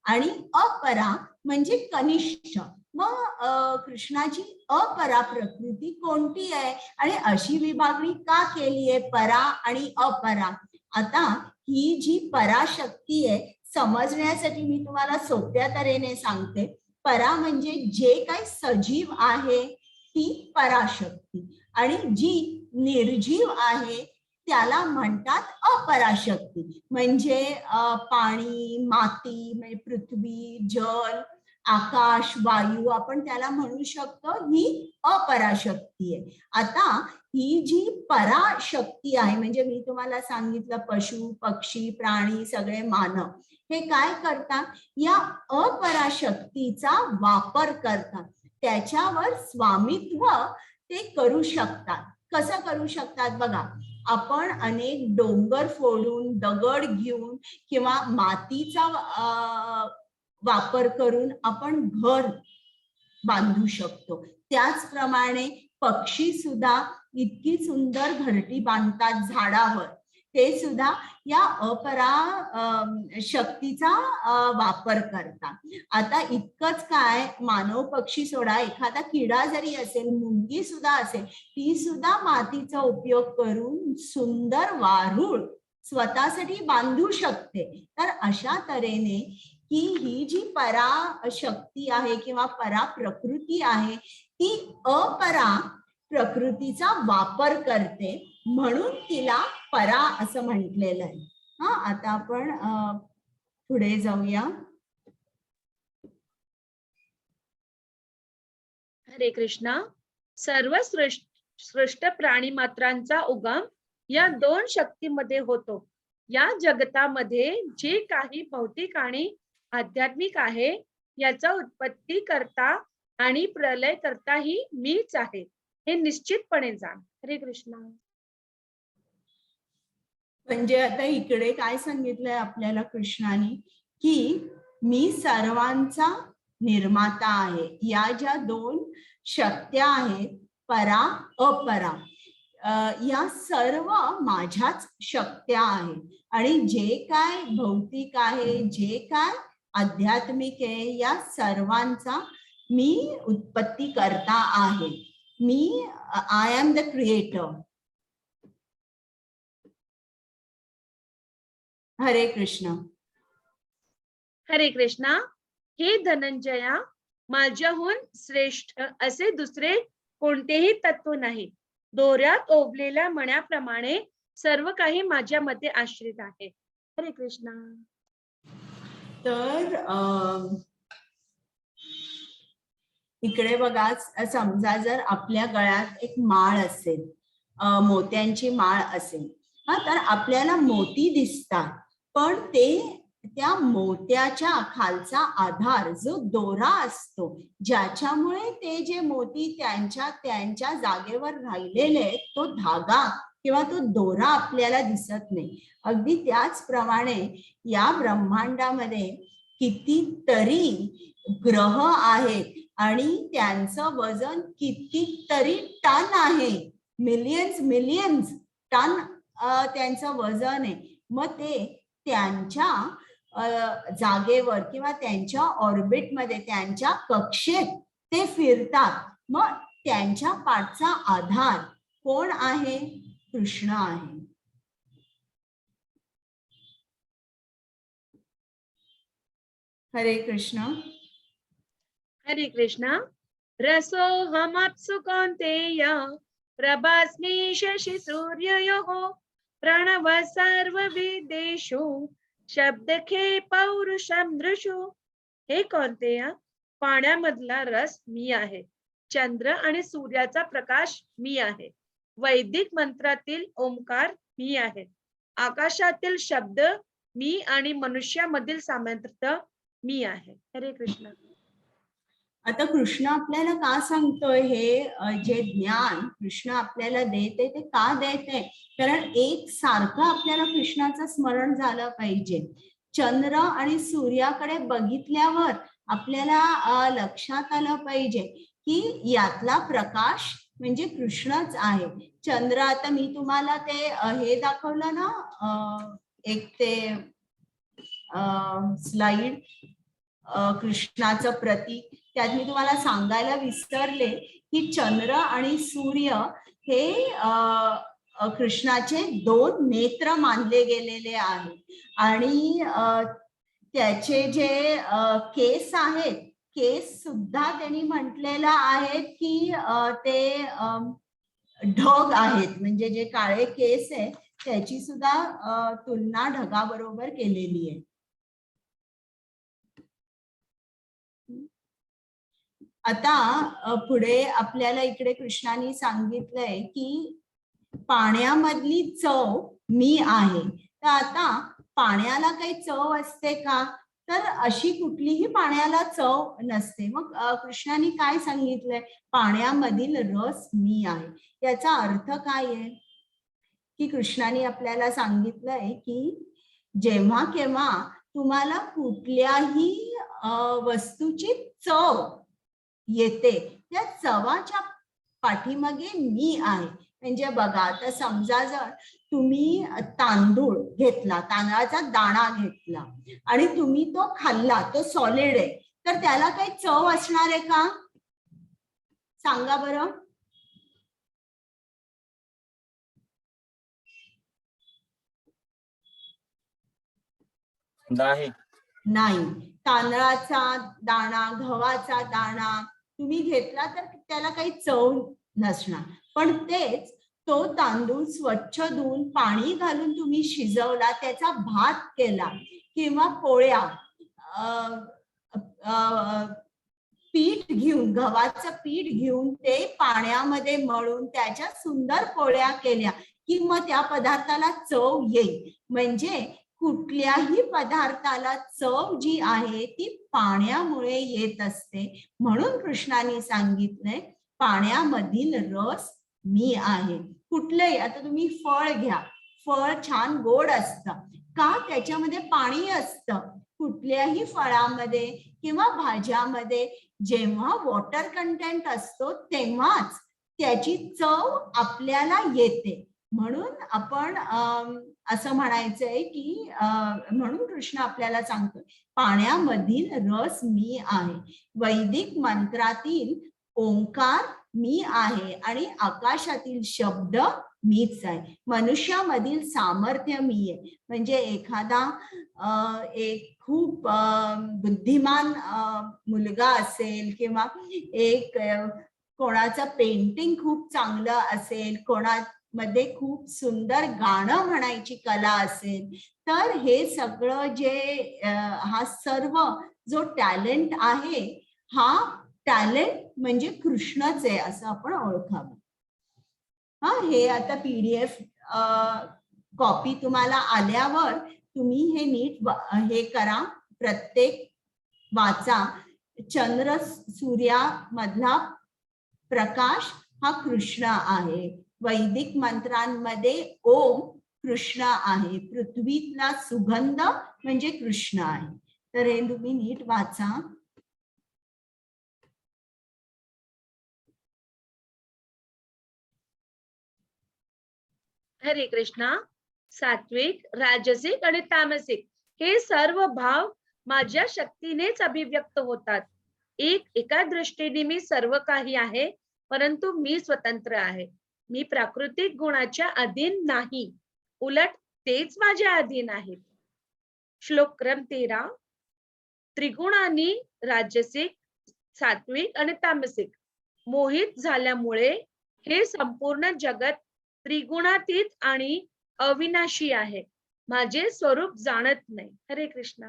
आणि अपरा म्हणजे कनिष्ठ. मग कृष्णाची अपरा प्रकृती कोणती आहे आणि अशी विभागणी का केली आहे परा आणि अपरा? आता ही जी पराशक्ती आहे समजण्यासाठी मी तुम्हाला सोप्या तऱ्हेने सांगते. परा म्हणजे जे काही सजीव आहे ती पराशक्ती आणि जी निर्जीव आहे त्याला म्हणतात अपराशक्ती. म्हणजे पाणी, माती म्हणजे पृथ्वी, जल, आकाश, वायू आपण त्याला म्हणू शकतो, ही अपराशक्ती आहे. आता ही जी पराशक्ती आहे म्हणजे मी तुम्हाला सांगितलं पशु, पक्षी, प्राणी, सगळे मानव हे काय करतात, या अपराशक्तीचा वापर करतात, त्याच्यावर स्वामित्व ते करू शकतात. कसं करू शकतात बघा, आपण अनेक डोंगर फोडून, दगड घेऊन किंवा मातीचा वापर करून आपण घर बांधू शकतो. त्याचप्रमाणे पक्षी सुद्धा इतकी सुंदर घरटी बांधतात झाडावर, ते सुद्धा या अपरा शक्तीचा वापर करतात. आता इतकंच काय, मानव पक्षी सोडा, एखादा किडा जरी असेल, मुंगी सुद्धा असेल, ती सुद्धा मातीचा उपयोग करून सुंदर वारूळ स्वतःसाठी बांधू शकते. तर अशा तऱ्हेने की ही जी पराशक्ती आहे किंवा परा प्रकृती आहे ती अपरा प्रकृतीचा वापर करते, म्हणून तिला परा असं म्हटलेलं आहे. हा, आता आपण पुढे जाऊया. हरे कृष्णा. सर्व सृष्ट प्राणी मात्रांचा उगम या दोन शक्तीमध्ये होतो. या जगतामध्ये जे काही भौतिक आणि आध्यात्मिक आहे याचा उत्पत्ती करता आणि प्रलय करता ही मीच आहे, हे निश्चितपणे जाण. हरे कृष्णा. म्हणजे आता इकडे काय सांगितलंय आपल्याला कृष्णाने की मी सर्वांचा निर्माता आहे. या ज्या दोन शक्त्या आहेत परा अपरा, या सर्व माझ्याच शक्त्या आहेत आणि जे काय भौतिक आहे, जे काय आध्यात्मिक आहे, या सर्वांचा मी उत्पत्ती करता आहे. मी I am the creator. Hare Krishna. Hare Krishna. हे धनंजया, माझ्याहून श्रेष्ठ असे दुसरे कोणतेही तत्व नाही. दोऱ्यात ओवलेल्या मण्याप्रमाणे सर्व काही माझ्या मते आश्रित आहे. हरे कृष्णा. तर इकडे बघा, समजा जर आपल्या गळ्यात एक माळ असेल, मोत्यांची माळ असेल, हा, तर आपल्याला मोती दिसतात, पण ते त्या मोत्याच्या खालचा आधार जो दोरा असतो ज्याच्यामुळे ते जे मोती त्यांच्या त्यांच्या जागेवर राहिलेले आहेत, तो धागा किंवा तो दोरा आपल्याला दिसत नाही. अगदी त्याचप्रमाणे या ब्रह्मांडामध्ये कितीतरी ग्रह आहेत आणि त्यांचं वजन कितीतरी टन आहे, मिलियन्स मिलियन्स टन त्यांचं वजन आहे. मग ते त्यांच्या जागेवर किंवा त्यांच्या ऑर्बिटमध्ये, त्यांच्या कक्षेत ते फिरतात. मग त्यांच्या पाठचा आधार कोण आहे? कृष्ण आहे. हरे कृष्ण. हरे कृष्णा. रसोऽहमप्सु कौन्तेय प्रभास्मि शशि सूर्ययोः प्रणव सर्ववेदेषु शब्दखे पौरुषं नृषु. हे कौंतेय, पाण्यामधला रस मी आहे, चंद्र आणि सूर्याचा प्रकाश मी आहे, वैदिक मंत्रातील ओंकार मी आहे, आकाशातील शब्द मी आणि मनुष्यामधील सामर्थ्य मी आहे. हरे कृष्ण. आता कृष्ण आपल्याला का सांगतोय हे जे ज्ञान कृष्ण आपल्याला देते ते का देते? कारण एक सारखं आपल्याला कृष्णाचं स्मरण झालं पाहिजे. चंद्र आणि सूर्याकडे बघितल्यावर आपल्याला लक्षात आलं पाहिजे की यातला प्रकाश म्हणजे कृष्णच आहे. चंद्र, आता मी तुम्हाला ते हे दाखवलं ना, एक ते स्लाइड कृष्णाचं प्रतीक, त्यात मी तुम्हाला सांगायला विसरले की चंद्र आणि सूर्य हे अ, अ, कृष्णाचे दोन नेत्र मानले गेलेले आहेत. आणि त्याचे जे केस आहेत, केस सुद्धा त्यांनी म्हटलेलं आहे की ते ढग आहेत, म्हणजे जे काळे केस आहे त्याची सुद्धा तुलना ढगाबरोबर केलेली आहे. आता पुढे आपल्याला इकडे कृष्णाने सांगितलंय की पाण्यामधली चव मी आहे. तर आता पाण्याला काही चव असते का? तर अशी कुठलीही पाण्याला चव नसते. मग कृष्णाने काय सांगितलंय? पाण्यामधील रस मी आहे. याचा अर्थ काय आहे की कृष्णाने आपल्याला सांगितलंय की जेव्हा केव्हा तुम्हाला कुठल्याही वस्तूची चव येते, त्या चवाच्या पाठीमागे मी आहे. म्हणजे बघा, आता समजा जर तुम्ही तांदूळ घेतला, तांदळाचा दाणा घेतला आणि तुम्ही तो खाल्ला, तो सॉलिड आहे, तर त्याला काही चव असणार आहे का? सांगा बरं. नाही. नाही. तांदळाचा दाणा, गव्हाचा दाणा तुम्ही घेतला तर त्याला काही चव नसणार. पण तेच तो तांदूळ स्वच्छ धुवून पाणी घालून तुम्ही शिजवला, त्याचा भात केला किंवा पोळ्या, पीठ घेऊन, गव्हाचं पीठ घेऊन ते पाण्यामध्ये मळून त्याच्या सुंदर पोळ्या केल्या की मग त्या पदार्थाला चव येईल. म्हणजे कुठल्याही पदार्थाला चव जी आहे ती पाण्यामुळे येत असते. म्हणून कृष्णाने सांगितलंय पाण्यामधील रस मी आहे. कुठलंही, आता तुम्ही फळ घ्या, फळ छान गोड असतं का? त्याच्यामध्ये पाणी असतं. कुठल्याही फळामध्ये किंवा भाज्यामध्ये जेव्हा वॉटर कंटेंट असतो तेव्हाच त्याची चव आपल्याला येते. म्हणून आपण असं म्हणायचंय की म्हणून कृष्ण आपल्याला सांगतोय पाण्यामधील रस मी आहे. वैदिक मंत्रातील ओंकार मी आहे आणि आकाशातील शब्द मीच आहे. मनुष्यामधील सामर्थ्य मी आहे. म्हणजे एखादा एक खूप बुद्धिमान मुलगा असेल किंवा एक कोणाचं पेंटिंग खूप चांगलं असेल, कोणामध्ये खूप सुंदर गाणं म्हणायची कला असेल, तर हे सगळं जे हा सर्व जो टॅलेंट आहे हा टॅलेंट म्हणजे कृष्णच आहे असं आपण ओळखावं. हे आता पीडीएफ कॉपी तुम्हाला आल्यावर तुम्ही हे नीट हे करा, प्रत्येक वाचा. चंद्र सूर्यामधला प्रकाश हा कृष्ण आहे. वैदिक मंत्रांमध्ये ओम कृष्ण आहे. पृथ्वीतला सुगंध म्हणजे कृष्ण आहे. तर हे तुम्ही नीट वाचा. हरे कृष्णा. सात्विक, राजसिक आणि तामसिक हे सर्व भाव माझ्या शक्तीनेच अभिव्यक्त होतात. एका दृष्टीने मी सर्व काही आहे परंतु मी स्वतंत्र आहे. मी प्राकृतिक गुणाच्या अधीन नाही, उलट तेच माझ्या अधीन आहेत. श्लोक क्रम 13. त्रिगुणांनी राजसिक, सात्विक आणि तामसिक मोहित झाल्यामुळे हे संपूर्ण जगत त्रिगुणातीत आणि अविनाशी आहे, माझे स्वरूप जाणत नाही. हरे कृष्णा.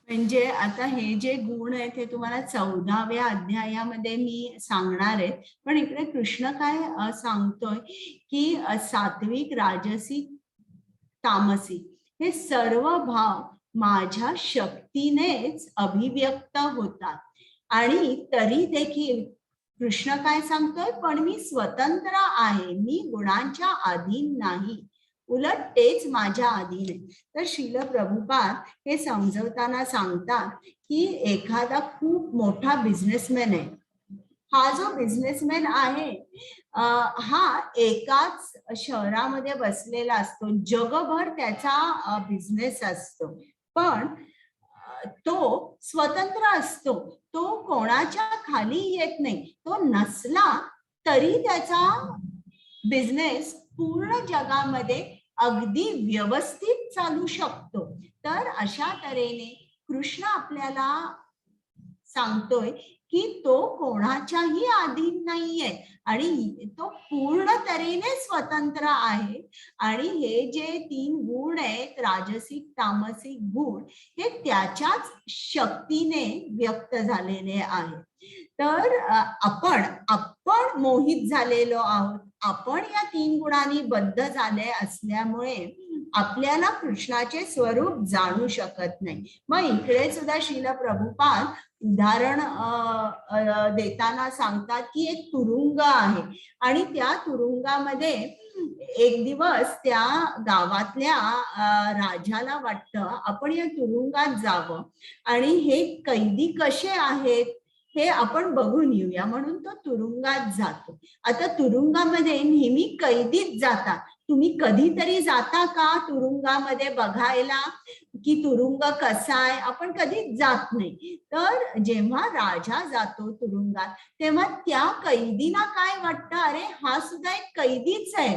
म्हणजे आता हे जे गुण आहेत हे तुम्हाला 14व्या अध्यायामध्ये मी सांगणार आहे. पण इकडे कृष्ण काय सांगतोय की सात्विक, राजसिक, तामसिक हे सर्व भाव माझ्या शक्तीनेच अभिव्यक्त होतात. आणि तरी देखील कृष्ण काय सांगतोय, पण मी स्वतंत्र आहे, मी गुणांच्या अधीन नाही, उलट तेच माझ्या अधीन आहे. तर श्रील प्रभुपाद हे समजवताना सांगतात की एखादा खूप मोठा बिझनेसमॅन आहे. हा जो बिझनेसमॅन आहे हा एकाच शहरामध्ये बसलेला असतो, जगभर त्याचा बिझनेस असतो, पण तो स्वतंत्र असतो, तो कोणाच्या खाली येत नाही. तो नसला तरी त्याचा बिझनेस पूर्ण जगामध्ये अगदी व्यवस्थित चालू शकतो. तर अशा तऱ्हेने कृष्ण आपल्याला सांगतोय की तो कोणाच्याही अधीन नाहीये आणि तो पूर्ण तऱ्हेने स्वतंत्र आहे. आणि हे जे तीन गुण आहेत, राजसिक, तामसिक गुण, हे त्याच्याच शक्तीने व्यक्त झालेले आहेत. तर आपण आपण मोहित झालेलो आहोत, आपण या तीन गुणांनी बद्ध झाले असल्यामुळे आपल्याला कृष्णाचे स्वरूप जाणू शकत नाही. मग इकडे सुद्धा श्रील प्रभुपाद उदाहरण देताना सांगतात की एक तुरुंग आहे आणि त्या तुरुंगामध्ये एक दिवस त्या गावातल्या राजाला वाटतं आपण या तुरुंगात जावं आणि हे कैदी कसे आहेत हे आपण बघून येऊया, म्हणून तो तुरुंगात जातो. आता तुरुंगामध्ये नेहमी कैदीच जातात. तुम्ही कधीतरी जाता का तुरुंगामध्ये बघायला की तुरुंग कसा आहे? आपण कधीच जात नाही. तर जेव्हा राजा जातो तुरुंगात तेव्हा त्या कैदीना काय वाटतं, अरे हा सुद्धा एक कैदीच आहे.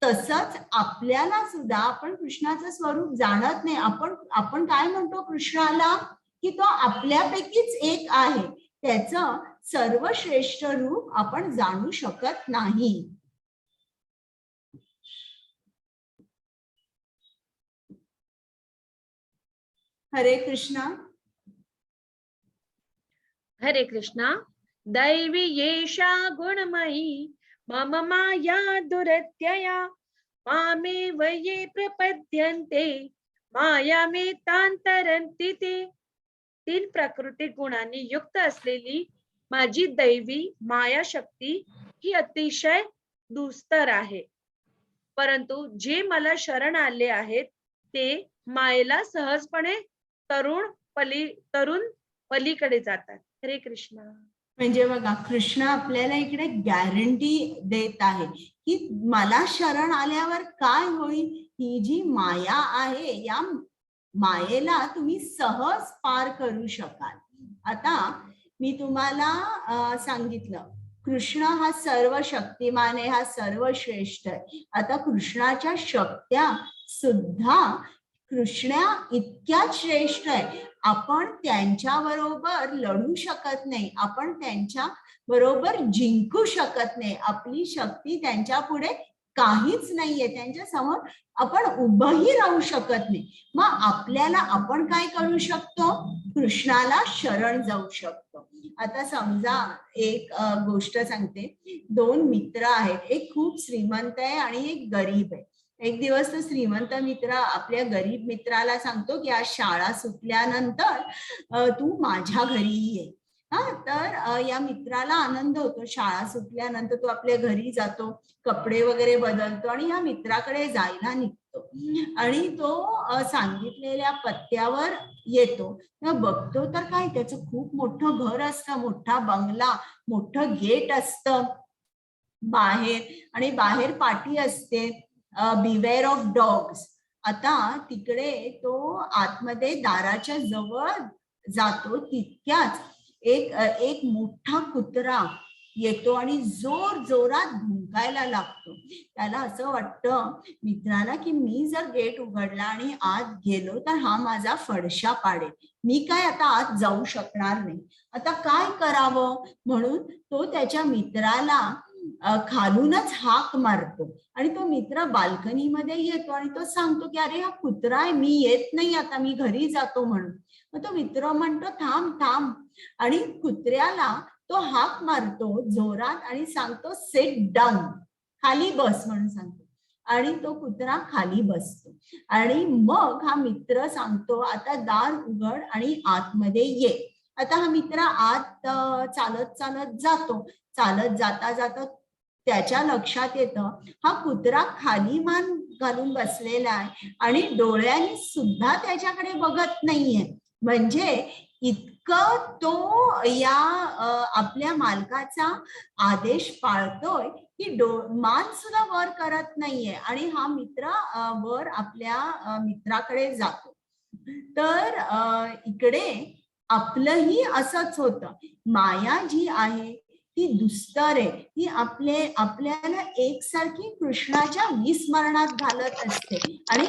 तसंच आपल्याला सुद्धा आपण कृष्णाचं स्वरूप जाणत नाही. आपण आपण काय म्हणतो कृष्णाला की तो आपल्यापैकीच एक आहे, त्याचं सर्वश्रेष्ठ रूप आपण जाणू शकत नाही. हरे कृष्णा. हरे कृष्णा. दैवी येषा गुणमयी मम माया दुरत्यया मामेव ये प्रपद्यन्ते मायामेतां तरन्ति ते. तीन प्राकृतिक गुणांनी युक्त असलेली माझी दैवी माया शक्ती ही अतिशय दुस्तर आहे, परंतु जे मला शरण आले आहेत ते मायेला सहजपणे तरुण पलीकडे जातात. हरे कृष्णा. म्हणजे बघा, कृष्ण आपल्याला इकडे गॅरंटी देत आहे की मला शरण आल्यावर काय होईल, ही जी माया आहे या मायेला तुम्ही सहज पार करू शकाल. आता मी तुम्हाला सांगितलं कृष्ण हा सर्व शक्तिमान आहे, हा सर्वश्रेष्ठ आहे. आता कृष्णाच्या शक्त्या सुद्धा कृष्णा इतक्याच श्रेष्ठ आहे. आपण त्यांच्या बरोबर लढू शकत नाही, आपण त्यांच्या बरोबर जिंकू शकत नाही, आपली शक्ती त्यांच्या पुढे काहीच नाहीये, त्यांच्या समोर आपण उभंही राहू शकत नाही. मग आपल्याला आपण काय करू शकतो, कृष्णाला शरण जाऊ शकतो. आता समजा एक गोष्ट सांगते, दोन मित्र आहेत, एक खूप श्रीमंत आहे आणि एक गरीब आहे. एक दिवस तो श्रीमंत मित्र आपल्या गरीब मित्राला सांगतो की आज शाळा सुटल्यानंतर तू माझ्या घरी ये. हा, तर या मित्राला आनंद होतो. शाळा सुटल्यानंतर तो आपल्या घरी जातो, कपडे वगैरे बदलतो आणि या मित्राकडे जायला निघतो आणि तो सांगितलेल्या पत्त्यावर येतो. बघतो तर काय, त्याचं खूप मोठं घर असतं, मोठा बंगला, मोठं गेट असतं बाहेर आणि बाहेर पाटी असते, बिवेअर ऑफ डॉग्स. आता तिकडे तो आतमध्ये दाराच्या जवळ जातो, तितक्याच एक एक मोठा कुत्रा येतो आणि जोर जोरात भुंकायला लागतो. त्याला असं वाटतं मित्राला की मी जर गेट उघडला आणि आत गेलो तर हा माझा फडशा पाडेल, मी काय आता आत जाऊ शकणार नाही, आता काय करावं. म्हणून तो त्याच्या मित्राला खालूनच हाक मारतो आणि तो मित्र बाल्कनीमध्ये येतो आणि तो सांगतो की अरे हा कुत्रा आहे, मी येत नाही आता, मी घरी जातो म्हणून. मग तो मित्र म्हणतो थांब थांब, आणि कुत्र्याला तो हाक मारतो जोरात आणि सांगतो सिट डाऊन, खाली बस म्हणून सांगतो, आणि तो कुत्रा खाली बसतो. आणि मग हा मित्र सांगतो आता दार उघड आणि आतमध्ये ये. आता हा मित्र आत चालत चालत जातो. चालत जाता जाता त्याच्या लक्षात येतं हा कुत्रा खाली मान घालून बसलेला आहे आणि डोळ्यांनी सुद्धा त्याच्याकडे बघत नाहीये. म्हणजे इतकं तो या आपल्या मालकाचा आदेश पाळतोय की मान सुद्धा वर करत नाहीये. आणि हा मित्र वर आपल्या मित्राकडे जातो. तर इकडे आपलंही असंच होतं. माया जी आहे ती दुस्तर आहे, ती आपल्याला एकसारखी कृष्णाच्या विस्मरणात घालत असते आणि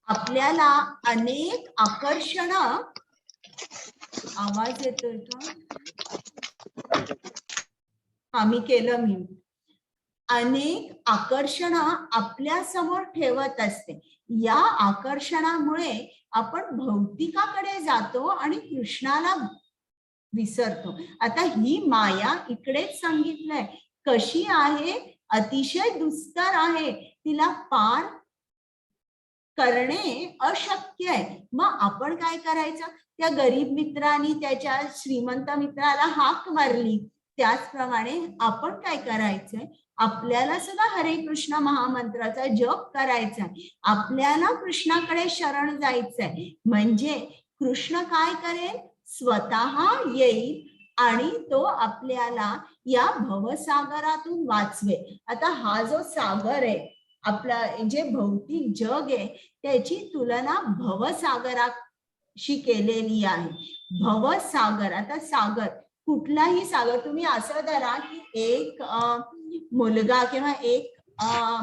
आपल्याला अनेक आकर्षण. आवाज येतोय का? हा, मी केलं म्यूट. अनेक आकर्षण आपल्या समोर ठेवत असते. या आकर्षणामुळे आपण भौतिकाकडे जातो आणि कृष्णाला विसरतो. आता ही माया इकडेच सांगितलंय कशी आहे, अतिशय दुस्तर आहे, तिला पार करणे अशक्य आहे. मग आपण काय करायचं, त्या गरीब मित्रांनी त्याच्या श्रीमंत मित्राला हाक मारली, त्याचप्रमाणे आपण काय करायचंय, आपल्याला सुद्धा हरे कृष्ण महामंत्राचा जप करायचा आहे, आपल्याला कृष्णाकडे शरण जायचंय. म्हणजे कृष्ण काय करेल, स्वतः येईल आणि तो आपल्याला या भवसागरातून वाचवेल. आता हा जो सागर आहे आपला, जे भौतिक जग आहे त्याची तुलना भवसागराशी केलेली आहे. भवसागर, आता सागर कुठलाही सागर तुम्ही असं धरा की एक मुलगा किंवा एक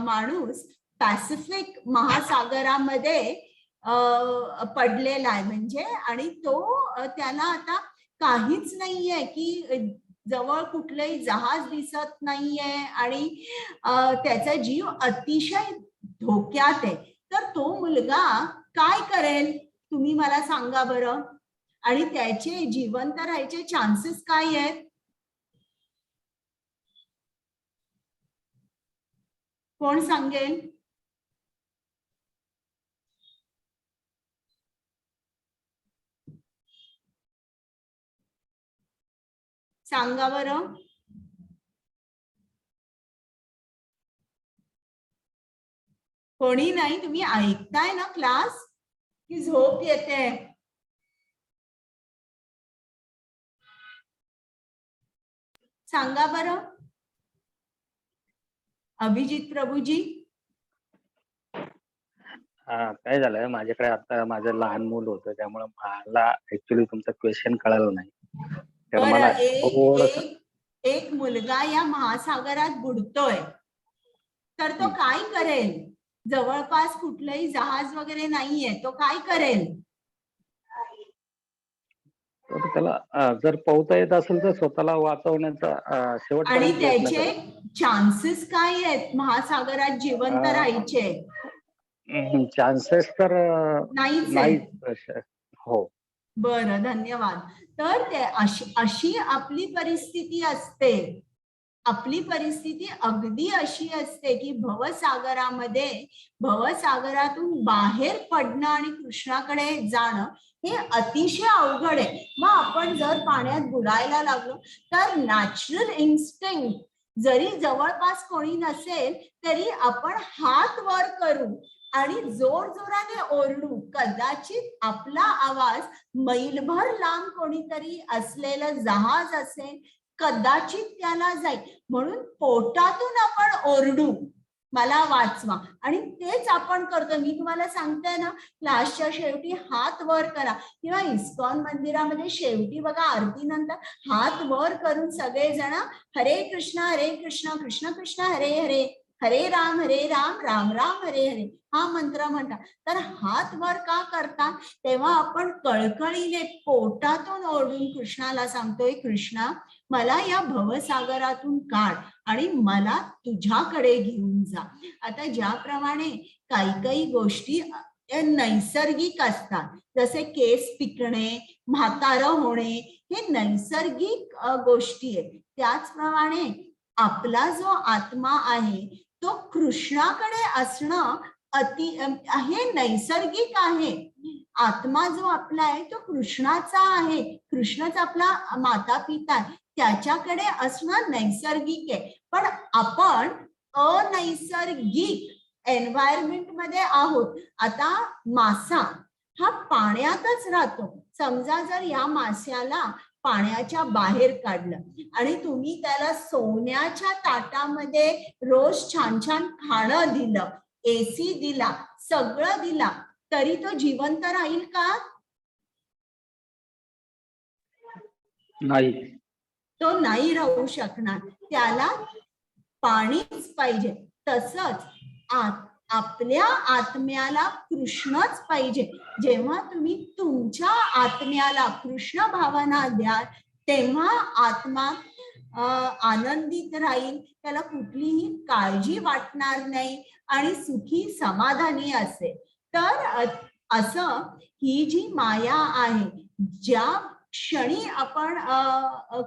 माणूस पॅसिफिक महासागरामध्ये पडलेला आहे म्हणजे, आणि तो त्याला आता काहीच नाहीये की जवळ कुठलंही जहाज दिसत नाहीये आणि त्याचा जीव अतिशय धोक्यात आहे. तर तो मुलगा काय करेल तुम्ही मला सांगा बरं, आणि त्याचे जिवंत राहायचे चान्सेस काय आहेत? कोण सांगेल? सांगा बरं. कोणी नाही? तुम्ही ऐकताय ना क्लास की झोप येते? सांगा बरं अभिजित प्रभूजी. हा, काय झालंय माझ्याकडे आता माझं लहान मूल होतं, त्यामुळे मला ऍक्च्युली तुमचा क्वेश्चन कळाला नाही. तर बरं, मला थोडंसं एक मुलगा या महासागरात बुडतोय तर तो काय करेल? जवळपास कुठलंही जहाज वगैरे नाहीये, तो काय करेल? तर त्याला जर पोहता येत असेल तर स्वतःला वाचवण्याचा आणि शेवटपर्यंत प्रयत्न त्याचे करेल. चान्सेस काय आहेत महासागरात जिवंत राहायचे? चान्सेस तर नाहीच आहेत. नाहीच. हो. बरं, धन्यवाद. तर ते अशी आपली परिस्थिती असते. आपली परिस्थिती अगदी अशी असते की भवसागरातून बाहेर पडणं आणि कृष्णाकडे जाणं हे अतिशय अवघड आहे. मग आपण जर पाण्यात बुडायला लागलो तर नॅचरल इन्स्टिंक्ट, जरी जवळपास कोणी नसेल तरी आपण हात वर करू आणि जोरजोराने ओरडू, कदाचित आपला आवाज मैलभर लांब कोणीतरी असलेलं जहाज असेल कदाचित त्याला जाईल. म्हणून पोटातून आपण ओरडू, मला वाचवा. आणि तेच आपण करतो. मी तुम्हाला सांगते ना, क्लासच्या शेवटी हात वर करा, किंवा इस्कॉन मंदिरामध्ये शेवटी बघा आरतीनंतर हात वर करून सगळेजण हरे कृष्ण हरे कृष्ण कृष्ण कृष्ण हरे हरे, हरे राम हरे राम राम राम हरे हरे हा मंत्र म्हणतात. तर हात वर का करतात? तेव्हा आपण कळकळीने पोटातून ओरडून कृष्णाला सांगतोय, कृष्णा मला या भवसागरातून काढ आणि मला तुझ्याकडे घेऊन जा. आता ज्याप्रमाणे काही काही गोष्टी नैसर्गिक असतात, जसे केस पिकणे, म्हातारं होणे, हे नैसर्गिक गोष्टी आहेत. त्याचप्रमाणे आपला जो आत्मा आहे तो कृष्णाकडे असणं अति हे नैसर्गिक आहे. आत्मा जो आपला आहे तो कृष्णाचा आहे, कृष्णच आपला माता पिता आहे, त्याच्याकडे असणं नैसर्गिक आहे. पण आपण अनैसर्गिक एन्व्हायरमेंट मध्ये आहोत. आता मासा हा पाण्यातच राहतो. समजा जर या माश्याला पाण्याच्या बाहेर काढलं आणि तुम्ही त्याला सोन्याच्या ताटामध्ये रोज छान छान खाणं दिलं, एसी दिला, सगळं दिला, तरी तो जिवंत राहील का? नाही, तो नाही राहू शकणार. त्याला पाणीच पाहिजे. तसंच आपल्या आत्म्याला कृष्णच पाहिजे. जेव्हा तुम्ही तुमच्या आत्म्याला कृष्ण भावना द्याल तेव्हा आत्मा आनंदित राहील, त्याला कुठलीही काळजी वाटणार नाही आणि सुखी समाधानी असेल. तर असं ही जी माया आहे, ज्या क्षणी आपण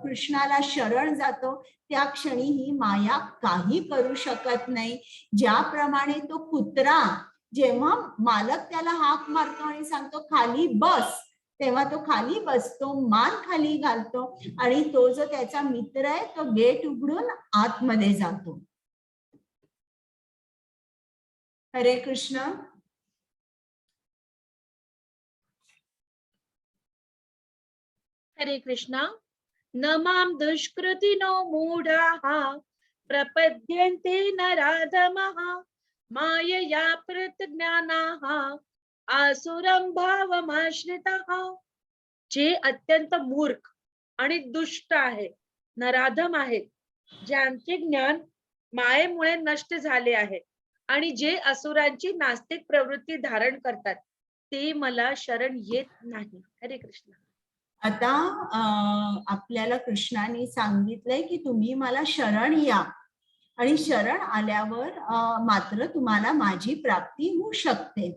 कृष्णाला शरण जातो त्या क्षणी ही माया काही करू शकत नाही. ज्याप्रमाणे तो कुत्रा जेव्हा मालक त्याला हाक मारतो आणि सांगतो खाली बस, तेव्हा तो खाली बसतो, मान खाली घालतो आणि तो जो त्याचा मित्र आहे तो गेट उघडून आतमध्ये जातो. हरे कृष्ण. हरे कृष्णा. न मां दुष्कृतिनो मूढाः प्रपद्यन्ते नराधमः मायया प्रज्ञानाः आसुरं भावमाश्रितः. जे अत्यंत मूर्ख आणि दुष्ट आहे, नराधम आहेत, ज्यांचे ज्ञान मायेमुळे नष्ट झाले आहे आणि जे असुरांची नास्तिक प्रवृत्ती धारण करतात ते मला शरण येत नाही. हरे कृष्ण. आता आपल्याला कृष्णाने सांगितलंय की तुम्ही मला शरण या आणि शरण आल्यावर मात्र तुम्हाला माझी प्राप्ती होऊ शकते.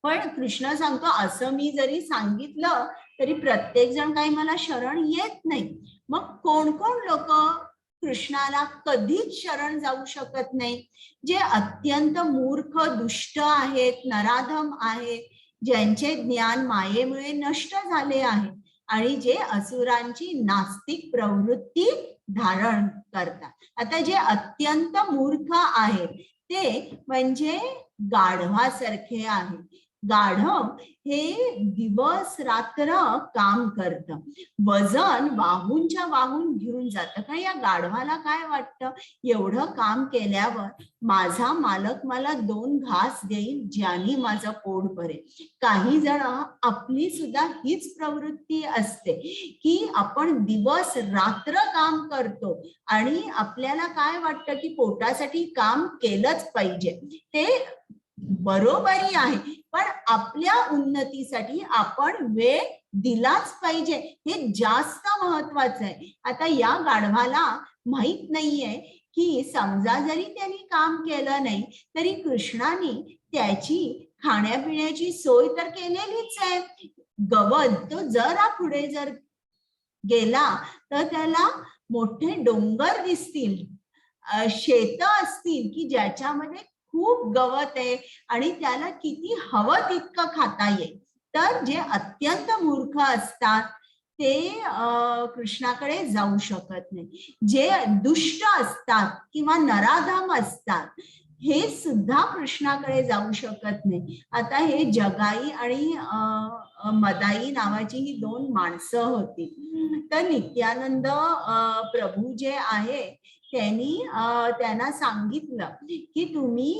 पण कृष्ण सांगतो असं मी जरी सांगितलं तरी प्रत्येक जण काही मला शरण येत नाही. मग कोण कोण लोक कृष्णाला कधीच शरण जाऊ शकत नाही? जे अत्यंत मूर्ख दुष्ट आहेत, नराधम आहेत, ज्यांचे ज्ञान मायेमुळे नष्ट झाले आहे आणि जे असुरांची नास्तिक प्रवृत्ती धारण करतात. आता जे अत्यंत मूर्ख आहेत ते म्हणजे गाढवासारखे आहेत. गाढव हे दिवस रात्र काम करतं, वजन वाहूनच्या वाहून घेऊन जातं. कारण या गाढवाला काय वाटतं, एवढं काम केल्यावर माझा मालक मला 2 घास देईल ज्याने माझं पोट भरेल. काही जण आपली सुद्धा हीच प्रवृत्ती असते की आपण दिवस रात्र काम करतो आणि आपल्याला काय वाटतं की पोटासाठी काम केलंच पाहिजे. ते बरोबरही आहे, पण आपल्या उन्नतीसाठी आपण वेळ दिलाच पाहिजे, हे जास्त महत्वाचं आहे. आता या गाढवाला माहित नाहीये की समजा जरी त्यांनी काम केलं नाही तरी कृष्णाने त्याची खाण्यापिण्याची सोय तर केलेलीच आहे. गवत तो जरा पुढे जर गेला तर त्याला मोठे डोंगर दिसतील, शेतं असतील की ज्याच्यामध्ये खूप गवत आहे आणि त्याला किती हवं तितकं खाता येईल. तर जे अत्यंत मूर्ख असतात ते कृष्णाकडे जाऊ शकत नाही. जे दुष्ट असतात किंवा नराधम असतात हे सुद्धा कृष्णाकडे जाऊ शकत नाही. आता हे जगाई आणि मदाई नावाची ही 2 माणसं होती. तर नित्यानंद प्रभू जे आहे त्यांनी त्यांना सांगितलं की तुम्ही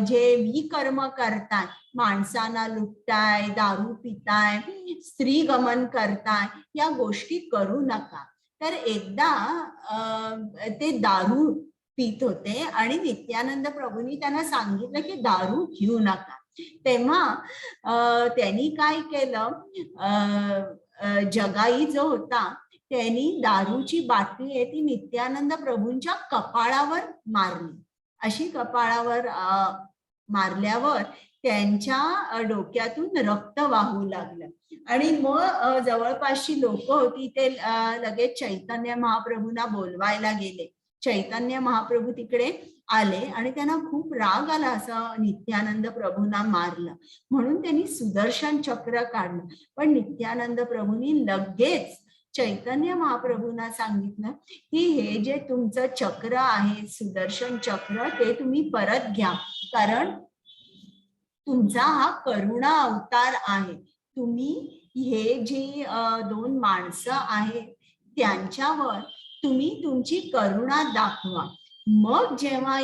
जे विकर्म करताय, माणसांना लुटताय, दारू पिताय, स्त्री गमन करताय, या गोष्टी करू नका. तर एकदा ते दारू पित होते आणि नित्यानंद प्रभूंनी त्यांना सांगितलं की दारू घेऊ नका. तेव्हा त्यांनी काय केलं, अ, अ, जगाई जो होता त्यांनी दारूची बाटली आहे ती नित्यानंद प्रभूंच्या कपाळावर मारली. अशी कपाळावर मारल्यावर त्यांच्या डोक्यातून रक्त वाहू लागलं आणि मग जवळपासची लोक होती ते लगेच चैतन्य महाप्रभूंना बोलवायला गेले. चैतन्य महाप्रभू तिकडे आले आणि त्यांना खूप राग आला असं नित्यानंद प्रभूंना मारलं म्हणून, त्यांनी सुदर्शन चक्र काढलं. पण नित्यानंद प्रभूंनी लगेच चैतन्य महाप्रभूंना सांगितलं की हे जे तुमचं चक्र आहे, सुदर्शन चक्र, ते तुम्ही परत घ्या, कारण तुमचा हा करुणा अवतार आहे. तुम्ही हे जी दोन माणसं आहेत त्यांच्यावर तुम्ही तुमची करुणा दाखवा. मग जेव्हा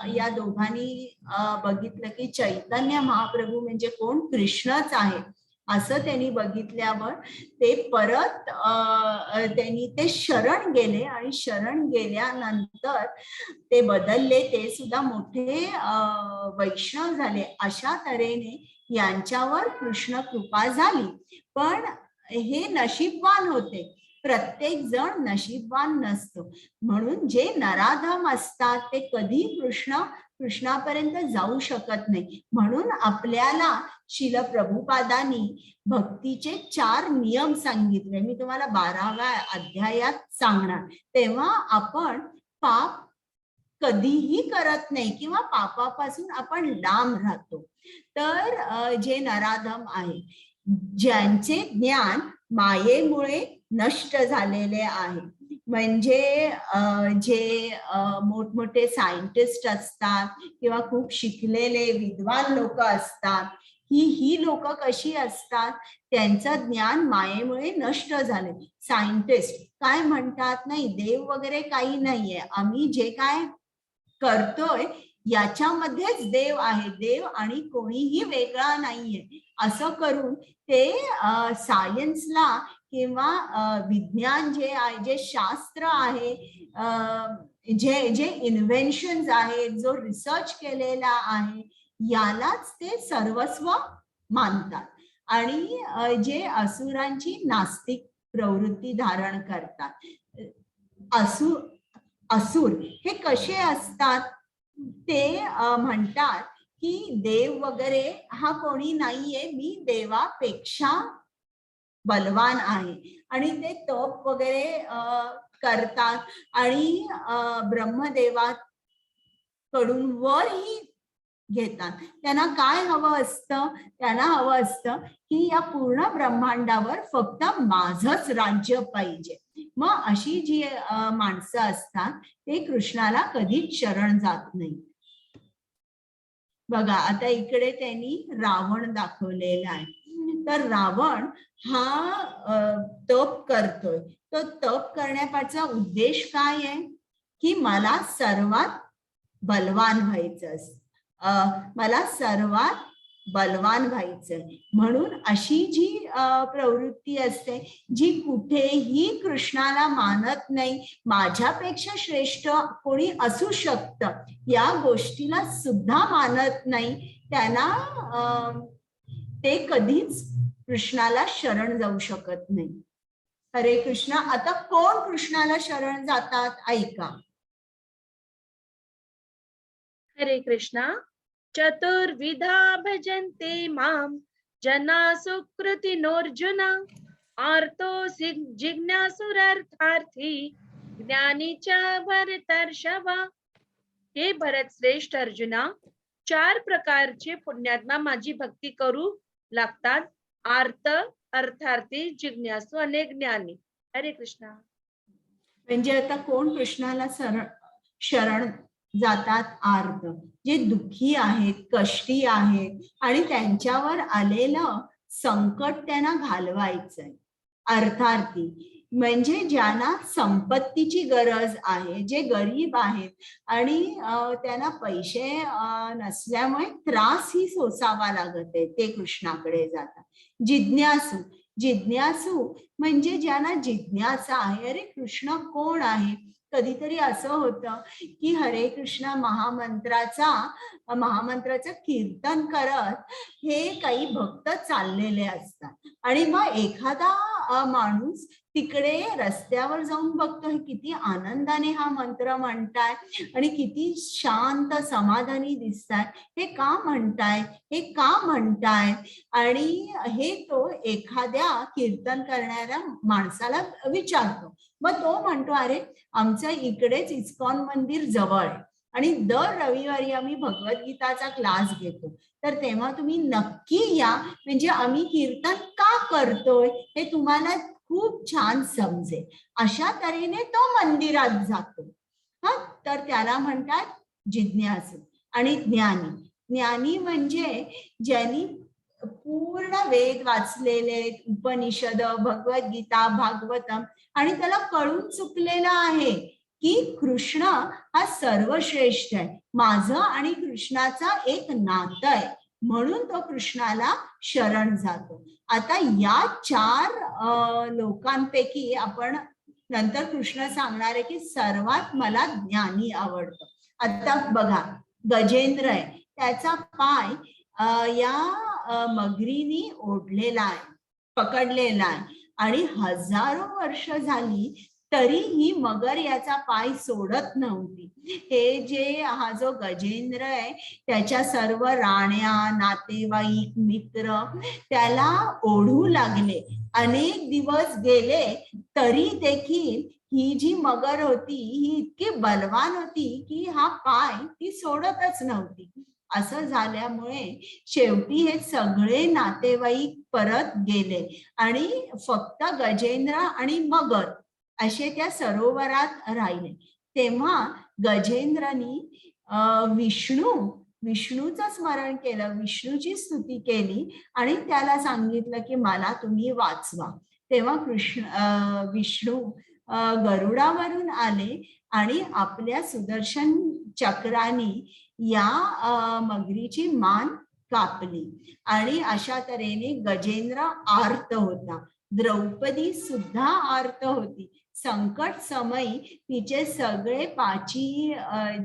या दोघांनी बघितलं की चैतन्य महाप्रभू म्हणजे कोण, कृष्णच आहे असं त्यांनी बघितल्यावर ते परत त्यांनी ते शरण गेले आणि शरण गेल्यानंतर ते बदलले, ते सुद्धा मोठे वैष्णव झाले. अशा तऱ्हेने यांच्यावर कृष्ण कृपा झाली. पण हे नशीबवान होते, प्रत्येक जण नशीबवान नसतो. म्हणून जे नराधम असतात ते कधी कृष्णापर्यंत जाऊ शकत नाही. म्हणून आपल्याला शिल प्रभुपादांनी भक्तीचे 4 नियम सांगितले. मी तुम्हाला 12व्या अध्यायात सांगणार. तेव्हा आपण पाप कधीही करत नाही किंवा पापापासून आपण लांब राहतो. तर जे नराधम आहे, ज्यांचे ज्ञान मायेमुळे नष्ट झालेले आहे, म्हणजे जे मोठमोठे सायंटिस्ट असतात किंवा खूप शिकलेले विद्वान लोक असतात, ही ही लोक कशी असतात, त्यांचं ज्ञान मायेमुळे नष्ट झाले. सायंटिस्ट काय म्हणतात, नाही देव वगैरे काही नाहीये, आम्ही जे काय करतोय याच्यामध्येच देव आहे, देव आणि कोणीही वेगळा नाहीये, असं करून ते सायन्सला किंवा विज्ञान जे आहे, जे शास्त्र आहे, जे जे इन्व्हेन्शन्स आहेत, जो रिसर्च केलेला आहे, यालाच ते सर्वस्व मानतात. आणि जे असुरांची नास्तिक प्रवृत्ती धारण करतात. असुर हे कसे असतात, ते म्हणतात की देव वगैरे हा कोणी नाहीये, मी देवापेक्षा बलवान आहे. आणि ते तप वगैरे करतात आणि ब्रह्मदेवाकडून वरही घेतात. त्यांना काय हवं असतं, त्यांना हवं असतं की या पूर्ण ब्रह्मांडावर फक्त माझंच राज्य पाहिजे. मग अशी जी माणसं असतात ते कृष्णाला कधीच शरण जात नाही. बघा आता इकडे त्यांनी रावण दाखवलेला आहे. तर रावण हा तप करतोय. तो तप करण्यापाठचा उद्देश काय आहे, की मला सर्वात बलवान व्हायचं असतं, मला सर्वात बलवान व्हायचंय. म्हणून अशी जी प्रवृत्ती असते जी कुठेही कृष्णाला मानत नाही, माझ्यापेक्षा श्रेष्ठ कोणी असू शकतं या गोष्टीला सुद्धा मानत नाही, त्यांना ते कधीच कृष्णाला शरण जाऊ शकत नाही. हरे कृष्ण. आता कोण कृष्णाला शरण जातात ऐका. हरे कृष्णा. चतुर्विधा भजन्ते मां जना सुकृतिनोऽर्जुन, आर्तो जिज्ञासुरर्थार्थी ज्ञानी च भरतर्षभ. हे भरत श्रेष्ठ अर्जुना, 4 प्रकारचे पुण्यात्मा माझी भक्ती करू लागतात, आर्त, अर्थार्थी, जिज्ञासू आणि ज्ञानी. हरे कृष्णा. म्हणजे आता कोण कृष्णाला शरण जातात? आर्त, जे दुःखी आहेत, कष्टी आहेत आणि त्यांच्यावर आलेलं संकट त्यांना घालवायचंय. अर्थार्थी, म्हणजे ज्यांना संपत्तीची गरज आहे, जे गरीब आहेत आणि त्यांना पैसे नसल्यामुळे त्रासही सोसावा लागत आहे, ते कृष्णाकडे जातात. जिज्ञासू. जिज्ञासू म्हणजे ज्यांना जिज्ञासा आहे, अरे कृष्ण कोण आहे. कधीतरी असं होतं की हरे कृष्ण महामंत्राचं कीर्तन करत हे काही भक्त चाललेले असतात आणि मग एखादा माणूस तिकडे रस्त्यावर जाऊन बघतो, हे किती आनंदाने हा मंत्र म्हणताय आणि किती शांत समाधानी दिसताय, हे का म्हणताय, हे का म्हणताय. आणि हे तो एखाद्या कीर्तन करणाऱ्या माणसाला विचारतो. मग तो म्हणतो, अरे आमच्या इकडेच इस्कॉन मंदिर जवळ आहे आणि दर रविवारी आम्ही भगवद्गीताचा क्लास घेतो, तर तेव्हा तुम्ही नक्की या, म्हणजे आम्ही कीर्तन का करतोय हे तुम्हाला खूप छान समजेल. अशा तऱ्हेने तो मंदिरात जातो. हा, तर त्याला म्हणतात जिज्ञासू. आणि ज्ञानी. ज्ञानी म्हणजे ज्यांनी पूर्ण वेद वाचलेले, उपनिषद, भगवद्गीता, भागवतम, आणि त्याला कळून चुकलेलं आहे की कृष्ण हा सर्वश्रेष्ठ आहे, माझं आणि कृष्णाचा एक नातं आहे, म्हणून तो कृष्णाला शरण जातो. आता या चार लोकांपैकी आपण नंतर कृष्ण सांगणार आहे की सर्वात मला ज्ञानी आवडतं. आता बघा, गजेंद्र आहे, त्याचा पाय या मगरीनी ओढलेला आहे, पकडलेला आहे आणि हजारो वर्ष झाली तरी ही मगर याचा पाय सोडत नव्हती. हे जे हा जो गजेंद्र आहे त्याच्या सर्व राण्या, नातेवाईक, मित्र त्याला ओढू लागले. अनेक दिवस गेले तरी देखील ही जी मगर होती ही इतकी बलवान होती की हा पाय ती सोडतच नव्हती. असं झाल्यामुळे शेवटी हे सगळे नातेवाईक परत गेले आणि फक्त गजेंद्र आणि मगर असे त्या सरोवरात राहिले. तेव्हा गजेंद्रनी विष्णूचं स्मरण केलं, विष्णूची स्तुती केली आणि त्याला सांगितलं की मला तुम्ही वाचवा. तेव्हा विष्णू गरुडावरून आले आणि आपल्या सुदर्शन चक्रानी या मगरीची मान कापली आणि अशा तऱ्हेने गजेंद्र आर्त होता. द्रौपदी सुद्धा आर्त होती. संकट समयी तिचे सगळे पाची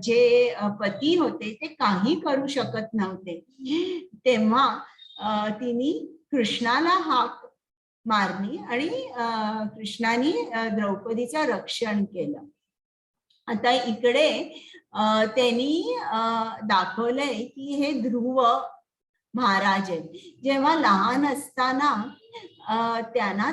जे पती होते ते काही करू शकत नव्हते. तेव्हा तिने कृष्णाला हाक मारली आणि कृष्णाने द्रौपदीचं रक्षण केलं. आता इकडे त्यांनी दाखवलंय की हे ध्रुव महाराज आहेत. जेव्हा लहान असताना त्यांना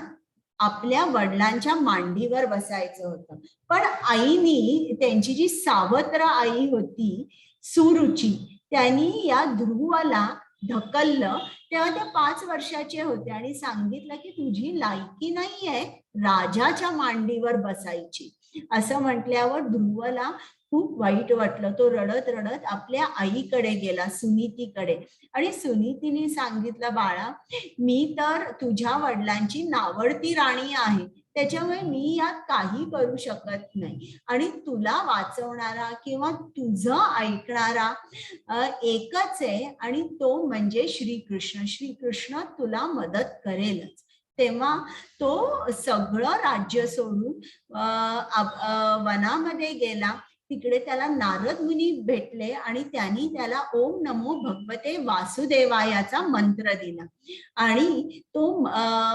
आपल्या वडिलांच्या मांडीवर बसायचं होतं, पण आईनी, त्यांची जी सावत्र आई होती सुरुची, त्यांनी या ध्रुवाला ढकललं. तेव्हा ते 5 वर्षाचे होते आणि सांगितलं की तुझी लायकी नाहीये राजाच्या मांडीवर बसायची. असं म्हटल्यावर ध्रुवला खूप वाईट वाटलं. तो रडत रडत आपल्या आईकडे गेला, सुनीतीकडे, आणि सुनीतीने सांगितलं, बाळा, मी तर तुझ्या वडिलांची नावडती राणी आहे, त्याच्यामुळे मी यात काही करू शकत नाही आणि तुला वाचवणारा किंवा तुझं ऐकणारा एकच आहे आणि तो म्हणजे श्रीकृष्ण. श्रीकृष्ण तुला मदत करेलच. तेव्हा तो सगळं राज्य सोडून वनामध्ये गेला. तिकडे त्याला नारद मुनी भेटले आणि त्यांनी त्याला ओम नमो भगवते वासुदेवायाचा मंत्र दिला आणि तो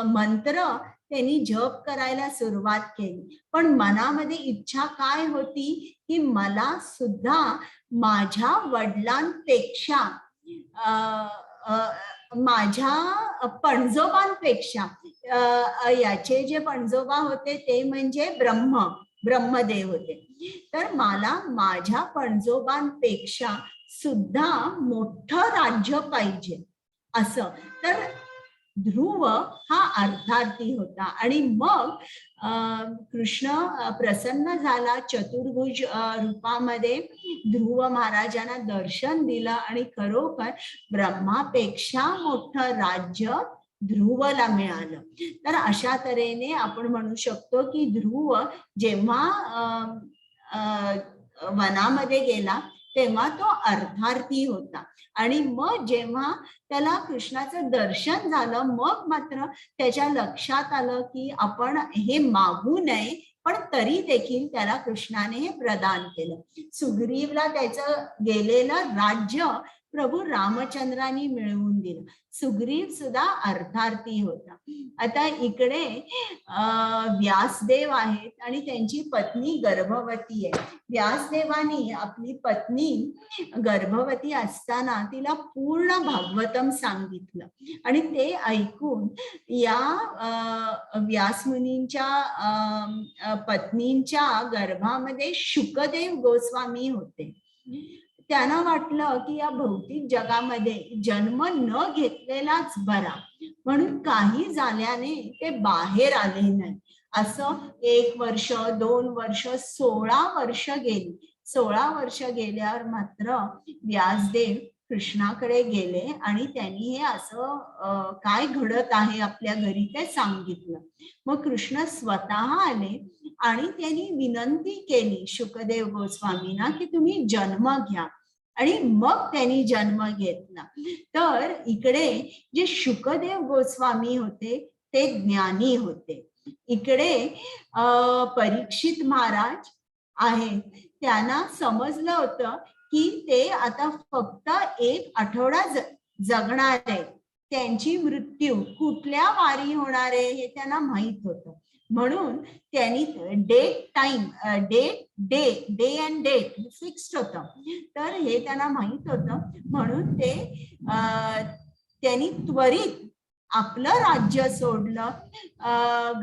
मंत्र त्यांनी जप करायला सुरुवात केली. पण मनामध्ये इच्छा काय होती की मला सुद्धा माझ्या वडिलांपेक्षा, माझ्या पणजोबांपेक्षा, याचे जे पणजोबा होते ते म्हणजे ब्रह्मदेव होते, तर मला माझ्या पणजोबांपेक्षा सुद्धा मोठं राज्य पाहिजे असं. तर ध्रुव हा अर्थार्थी होता. आणि मग कृष्ण प्रसन्न झाला, चतुर्भुज रूपामध्ये ध्रुव महाराजांना दर्शन दिलं आणि खरोखर ब्रह्मापेक्षा मोठं राज्य ध्रुवला मिळालं. तर अशा तऱ्हेने आपण म्हणू शकतो की ध्रुव जेव्हा अं, अं, वनामध्ये गेला तेव्हा तो अर्थार्थी होता आणि मग जेव्हा त्याला कृष्णाचं दर्शन झालं, मग मात्र त्याच्या लक्षात आलं की आपण हे मागू नये, पण तरी देखील त्याला कृष्णाने हे प्रदान केलं. सुग्रीवला त्याचं गेलेलं राज्य प्रभू रामचंद्रांनी मिळवून दिलं. सुग्रीव सुद्धा अर्थार्थी होता. आता इकडे व्यासदेव आहेत आणि त्यांची पत्नी गर्भवती आहे. व्यासदेवानी आपली पत्नी गर्भवती असताना तिला पूर्ण भागवतम सांगितलं आणि ते ऐकून या व्यासमुनींच्या पत्नींच्या गर्भामध्ये शुकदेव गोस्वामी होते. त्यांना वाटलं की या भौतिक जगामध्ये जन्म न घेतलेलाच बरा, म्हणून काही झाल्याने ते बाहेर आले नाही. असं 1 वर्ष, 2 वर्ष, 16 वर्ष गेली. 16 वर्ष गेल्यावर मात्र व्यासदेव कृष्णाकडे गेले आणि त्यांनी हे असं काय घडत आहे आपल्या घरी ते सांगितलं. मग कृष्ण स्वतः आले आणि त्यांनी विनंती केली शुकदेव गोस्वामींना की तुम्ही जन्म घ्या, आणि मग त्यांनी जन्म घेतला. तर इकडे जे शुकदेव गोस्वामी होते ते ज्ञानी होते. इकडे परीक्षित महाराज आहेत, त्यांना समजलं होतं की ते आता फक्त 1 आठवडा जगणार आहे, त्यांची मृत्यू कुठल्या वारी होणार आहे हे त्यांना माहित होतं. म्हणून त्यांनी date time, date day, day and date fixed होतं, तर हे त्यांना माहित होतं. म्हणून ते त्यांनी त्वरित आपलं राज्य सोडलं,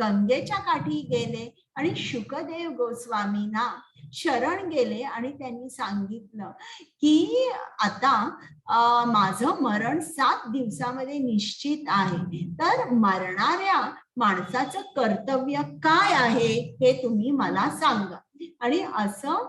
गंगेच्या काठी गेले आणि शुकदेव गोस्वामींना शरण गेले आणि त्यांनी सांगितलं की आता माझं मरण 7 दिवसामध्ये निश्चित आहे, तर मरणाऱ्या माणसाचं कर्तव्य काय आहे हे तुम्ही मला सांगा. आणि असं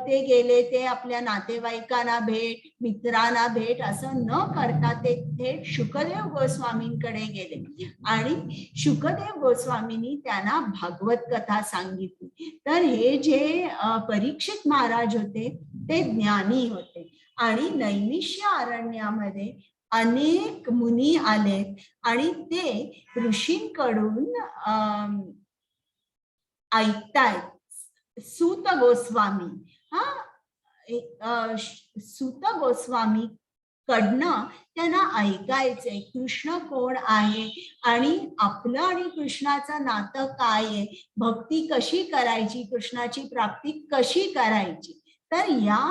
ते गेले, ते आपल्या नातेवाईकांना भेट, मित्रांना भेट असं न करता ते थेट शुकदेव गोस्वामींकडे गेले आणि शुकदेव गोस्वामींनी त्यांना भागवत कथा सांगितली. तर हे जे परीक्षित महाराज होते ते ज्ञानी होते आणि नैमिष्य अरण्यामध्ये अनेक मुनी आलेत आणि ते ऋषींकडून ऐकतायत. सूत गोस्वामी हा सूत गोस्वामी कडनं त्यांना ऐकायचंय कृष्ण कोण आहे आणि आपलं आणि कृष्णाचं नातं काय आहे, भक्ती कशी करायची, कृष्णाची प्राप्ती कशी करायची. तर या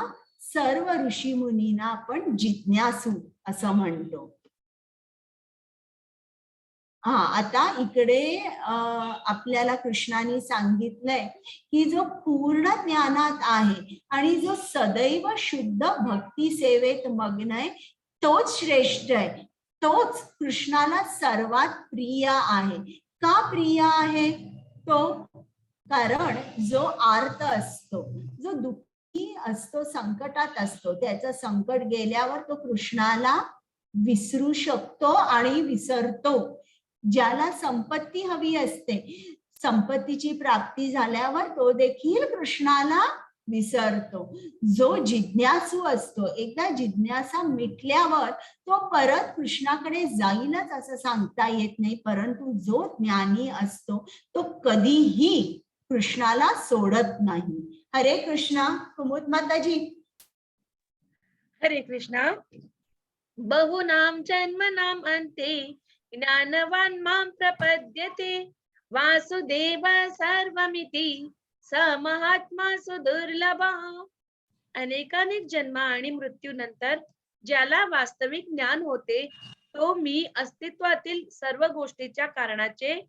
सर्व ऋषी मुनींना आपण जिज्ञासू असं म्हणतो. आता इकडे आपल्याला कृष्णाने सांगितलंय की जो पूर्ण ज्ञानात आहे आणि जो सदैव शुद्ध भक्ती सेवेत मग्न आहे तोच श्रेष्ठ आहे, तोच कृष्णाला सर्वात प्रिय आहे. का प्रिय आहे तो? कारण जो आर्त असतो, जो दुःखी असतो, संकटात असतो, त्याचं संकट गेल्यावर तो कृष्णाला विसरू शकतो आणि विसरतो. ज्याला संपत्ती हवी असते, संपत्तीची प्राप्ती झाल्यावर तो देखील कृष्णाला विसरतो. जो जिज्ञासू असतो, एकदा जिज्ञासा मिटल्यावर तो परत कृष्णाकडे जाईलच असं सांगता येत नाही, परंतु जो ज्ञानी असतो तो कधीही कृष्णाला सोडत नाही. हरे कृष्णा. कुमुद माताजी. हरे कृष्णा. बहुनाम जन्मनाम अंते ज्ञानवान मां प्रपद्यते वासुदेव सर्वमिति स महात्मा सुदुर्लभ. अनेकानेक जन्म आणि मृत्यूनंतर ज्याला वास्तविक ज्ञान होते तो मी अस्तित्वातील सर्व गोष्टीच्या कारणाचे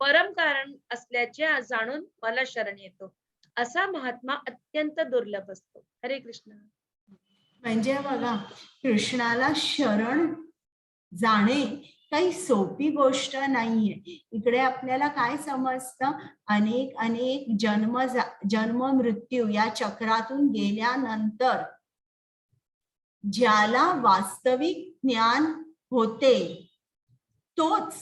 परम कारण असल्याचे जाणून मला शरण येतो, असा महात्मा अत्यंत दुर्लभ असतो. हरे कृष्ण. म्हणजे बघा, कृष्णाला शरण जाणे काही सोपी गोष्ट नाहीये. इकडे आपल्याला काय समजतं, अनेक अनेक जन्म मृत्यू या चक्रातून गेल्यानंतर ज्याला वास्तविक ज्ञान होते तोच तोच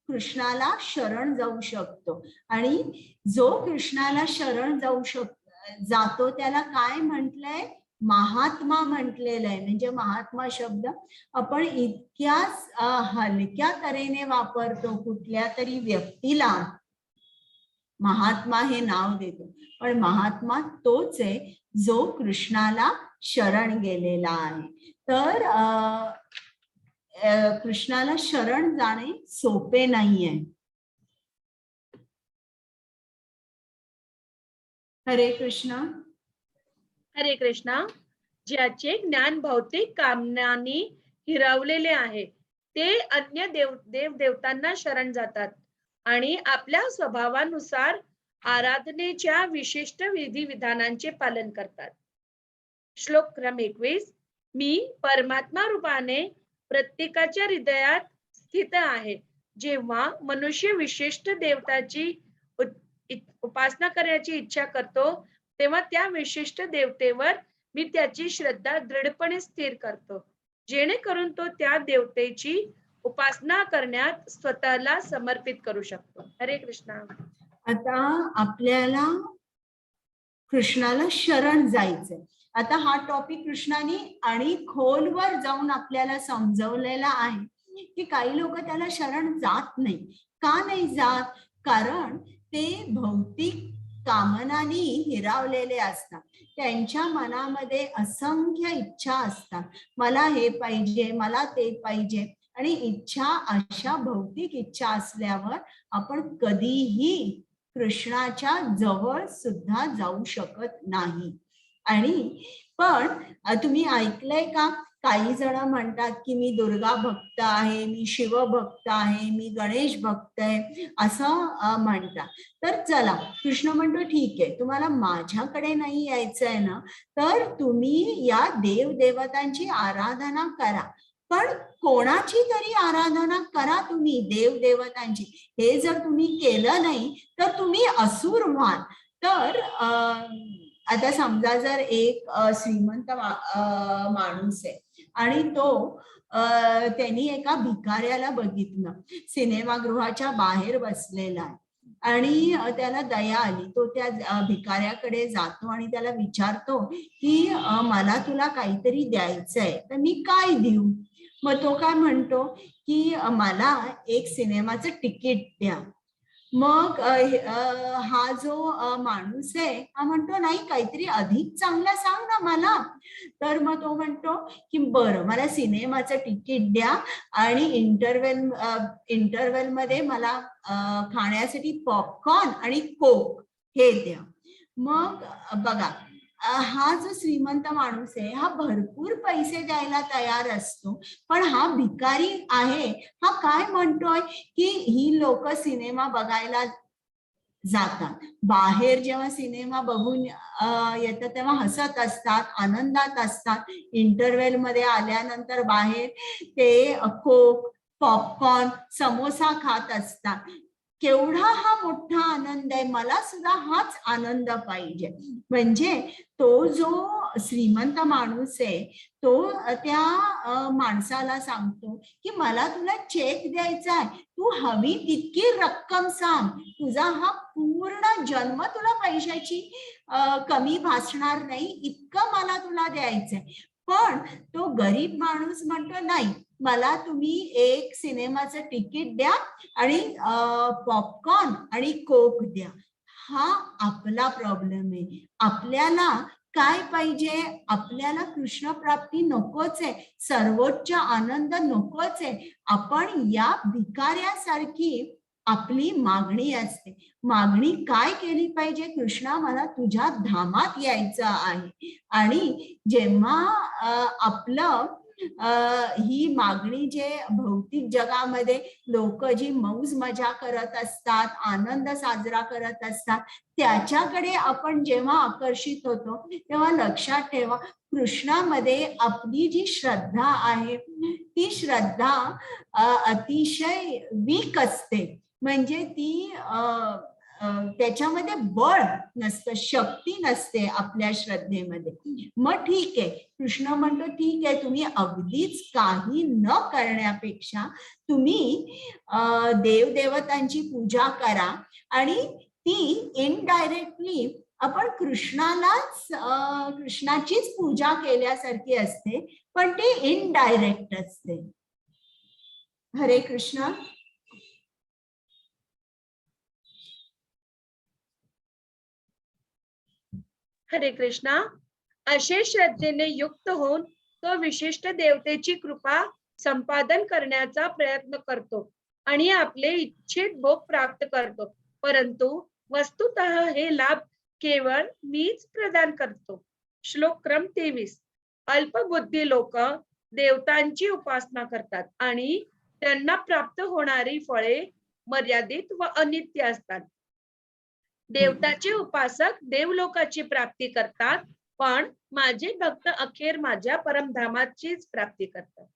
कृष्णाला शरण जाऊ शकतो. आणि जो कृष्णाला शरण जाऊ जातो त्याला काय म्हटलंय? महात्मा म्हटलेलं आहे. म्हणजे महात्मा शब्द आपण इतक्याच हलक्या तऱ्हेने वापरतो, कुठल्या तरी व्यक्तीला महात्मा हे नाव देतो, पण महात्मा तोच आहे जो कृष्णाला शरण गेलेला आहे. तर अ, अ, कृष्णाला शरण जाणे सोपे नाहीये. हरे कृष्ण. हरे कृष्णा. ज्याचे ज्ञान भौतिक कामनांनी हिरावलेले आहे ते अन्य देव देव देवतांना शरण जातात आणि आपल्या स्वभावानुसार आराधनेच्या विशिष्ट विधिविधानांचे पालन करतात. श्लोक क्रम 21. मी परमात्मा रूपाने प्रत्येकाच्या हृदयात स्थित आहे. जेव्हा मनुष्य विशिष्ट देवताची उपासना करण्याची इच्छा करतो तेव्हा त्या विशिष्ट देवतेवर मी त्याची श्रद्धा दृढपणे स्थिर करतो, जेणेकरून तो त्या देवतेची उपासना करण्यात स्वतःला समर्पित करू शकतो. हरे कृष्णा. आता आपल्याला कृष्णाला शरण जायचंय. आता हा टॉपिक कृष्णाने आणि खोलवर जाऊन आपल्याला समजवलेला आहे की काही लोक त्याला शरण जात नाही. का नाही जात? कारण ते भौतिक कामनांनी हिरावलेले असतात. त्यांच्या मनामध्ये असंख्य इच्छा असतात, मला हे पाहिजे, मला ते पाहिजे. आणि इच्छा, अशा भौतिक इच्छा असल्यावर आपण कधीही कृष्णाच्या जवळ सुद्धा जाऊ शकत नाही. आणि पण तुम्ही ऐकलंय का, काही जण म्हणतात की मी दुर्गा भक्त आहे, मी शिव भक्त आहे, मी गणेश भक्त आहे, असं म्हणतात. तर चला, कृष्ण म्हणतो ठीक आहे, तुम्हाला माझ्याकडे नाही यायचंय ना, तर तुम्ही या देवदेवतांची आराधना करा, पण कोणाची तरी आराधना करा तुम्ही देवदेवतांची. हे जर तुम्ही केलं नाही तर तुम्ही असुर व्हाल. तर आता समजा जर एक श्रीमंत माणूस आहे आणि तो त्यांनी एका भिकाऱ्याला बघितलं सिनेमागृहाच्या बाहेर बसलेला आहे आणि त्याला दया आली. तो त्या भिकाऱ्याकडे जातो आणि त्याला विचारतो की मला तुला काहीतरी द्यायचंय, तर मी काय देऊ? मग तो काय म्हणतो की मला एक सिनेमाचं तिकीट द्या. मग हा जो माणूस आहे हा म्हणतो नाही, काहीतरी अधिक चांगलं सांग ना मला. तर मग तो म्हणतो की बरं, मला सिनेमाचं तिकीट द्या आणि इंटरव्हेल मध्ये मला खाण्यासाठी पॉपकॉर्न आणि कोक हे द्या. मग बघा, हा जो श्रीमंत माणूस आहे हा भरपूर पैसे द्यायला तयार असतो, पण हा भिकारी आहे हा काय म्हणतोय की ही लोक सिनेमा बघायला जातात, बाहेर जेव्हा सिनेमा बघून येतात तेव्हा हसत असतात, आनंदात असतात. इंटरव्हेल मध्ये आल्यानंतर बाहेर ते कोक, पॉपकॉर्न, समोसा खात असतात. केवढा हा मोठा आनंद आहे, मला सुद्धा हाच आनंद पाहिजे. म्हणजे तो जो श्रीमंत माणूस आहे तो त्या माणसाला सांगतो की मला तुला चेक द्यायचा आहे, तू हवी तितकी रक्कम सांग, तुझा हा पूर्ण जन्म तुला पैशाची कमी भासणार नाही, इतकं मला तुला द्यायचंय. पण तो गरीब माणूस म्हणतो नाही, मला तुम्ही एक सिनेमाचं तिकीट द्या आणि पॉपकॉर्न आणि कोक द्या. हा आपला प्रॉब्लेम आहे. आपल्याला काय पाहिजे? आपल्याला कृष्ण प्राप्ती नकोच आहे, सर्वोच्च आनंद नकोच आहे. आपण या भिकाऱ्यासारखी आपली मागणी असते. मागणी काय केली पाहिजे? कृष्णा मला तुझ्या धामात यायचं आहे. आणि जेव्हा आपलं ही मागणी जे भौतिक जगामध्ये लोक जी मौज मजा करत असतात, आनंद साजरा करत असतात, त्याच्याकडे आपण जेव्हा आकर्षित होतो तेव्हा लक्षात ठेवा, कृष्णामध्ये आपली जी श्रद्धा आहे ती श्रद्धा अतिशय वीक असते. म्हणजे ती त्याच्यामध्ये बळ नसतं, शक्ती नसते आपल्या श्रद्धेमध्ये. मग ठीक आहे, कृष्ण म्हणतो ठीक आहे, तुम्ही अगदीच काही न करण्यापेक्षा तुम्ही देवदेवतांची पूजा करा आणि ती इनडायरेक्टली आपण कृष्णालाच कृष्णाचीच पूजा केल्यासारखी असते, पण ती इनडायरेक्ट असते. हरे कृष्ण. हरे कृष्णा. असे श्रद्धेने युक्त होऊन तो विशिष्ट देवतेची कृपा संपादन करण्याचा प्रयत्न करतो आणि आपले इच्छित भोग प्राप्त करतो, परंतु वस्तुतः हे लाभ केवळ मीच प्रदान करतो. श्लोक क्रम 23. अल्पबुद्धी लोक देवतांची उपासना करतात आणि त्यांना प्राप्त होणारी फळे मर्यादित व अनित्य असतात. देवताचे उपासक देवलोकाची प्राप्ती करतात, पण माझे भक्त अखेर माझ्या परमधामाचीच प्राप्ती करतात.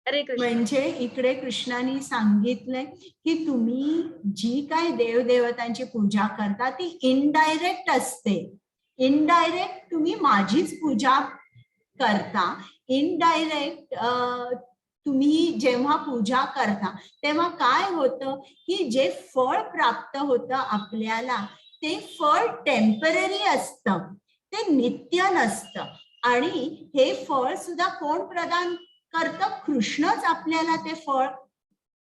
हरे कृष्ण. म्हणजे इकडे कृष्णाने सांगितलंय की तुम्ही जी काय देवदेवतांची पूजा करता ती इनडायरेक्ट असते. इनडायरेक्ट तुम्ही माझीच पूजा करता. इनडायरेक्ट तुम्ही जेव्हा पूजा करता तेव्हा काय होतं की जे फळ प्राप्त होतं आपल्याला ते फळ टेम्पररी असतं, ते नित्य नसतं. आणि हे फळ सुद्धा कोण प्रदान करतं? कृष्णच आपल्याला ते फळ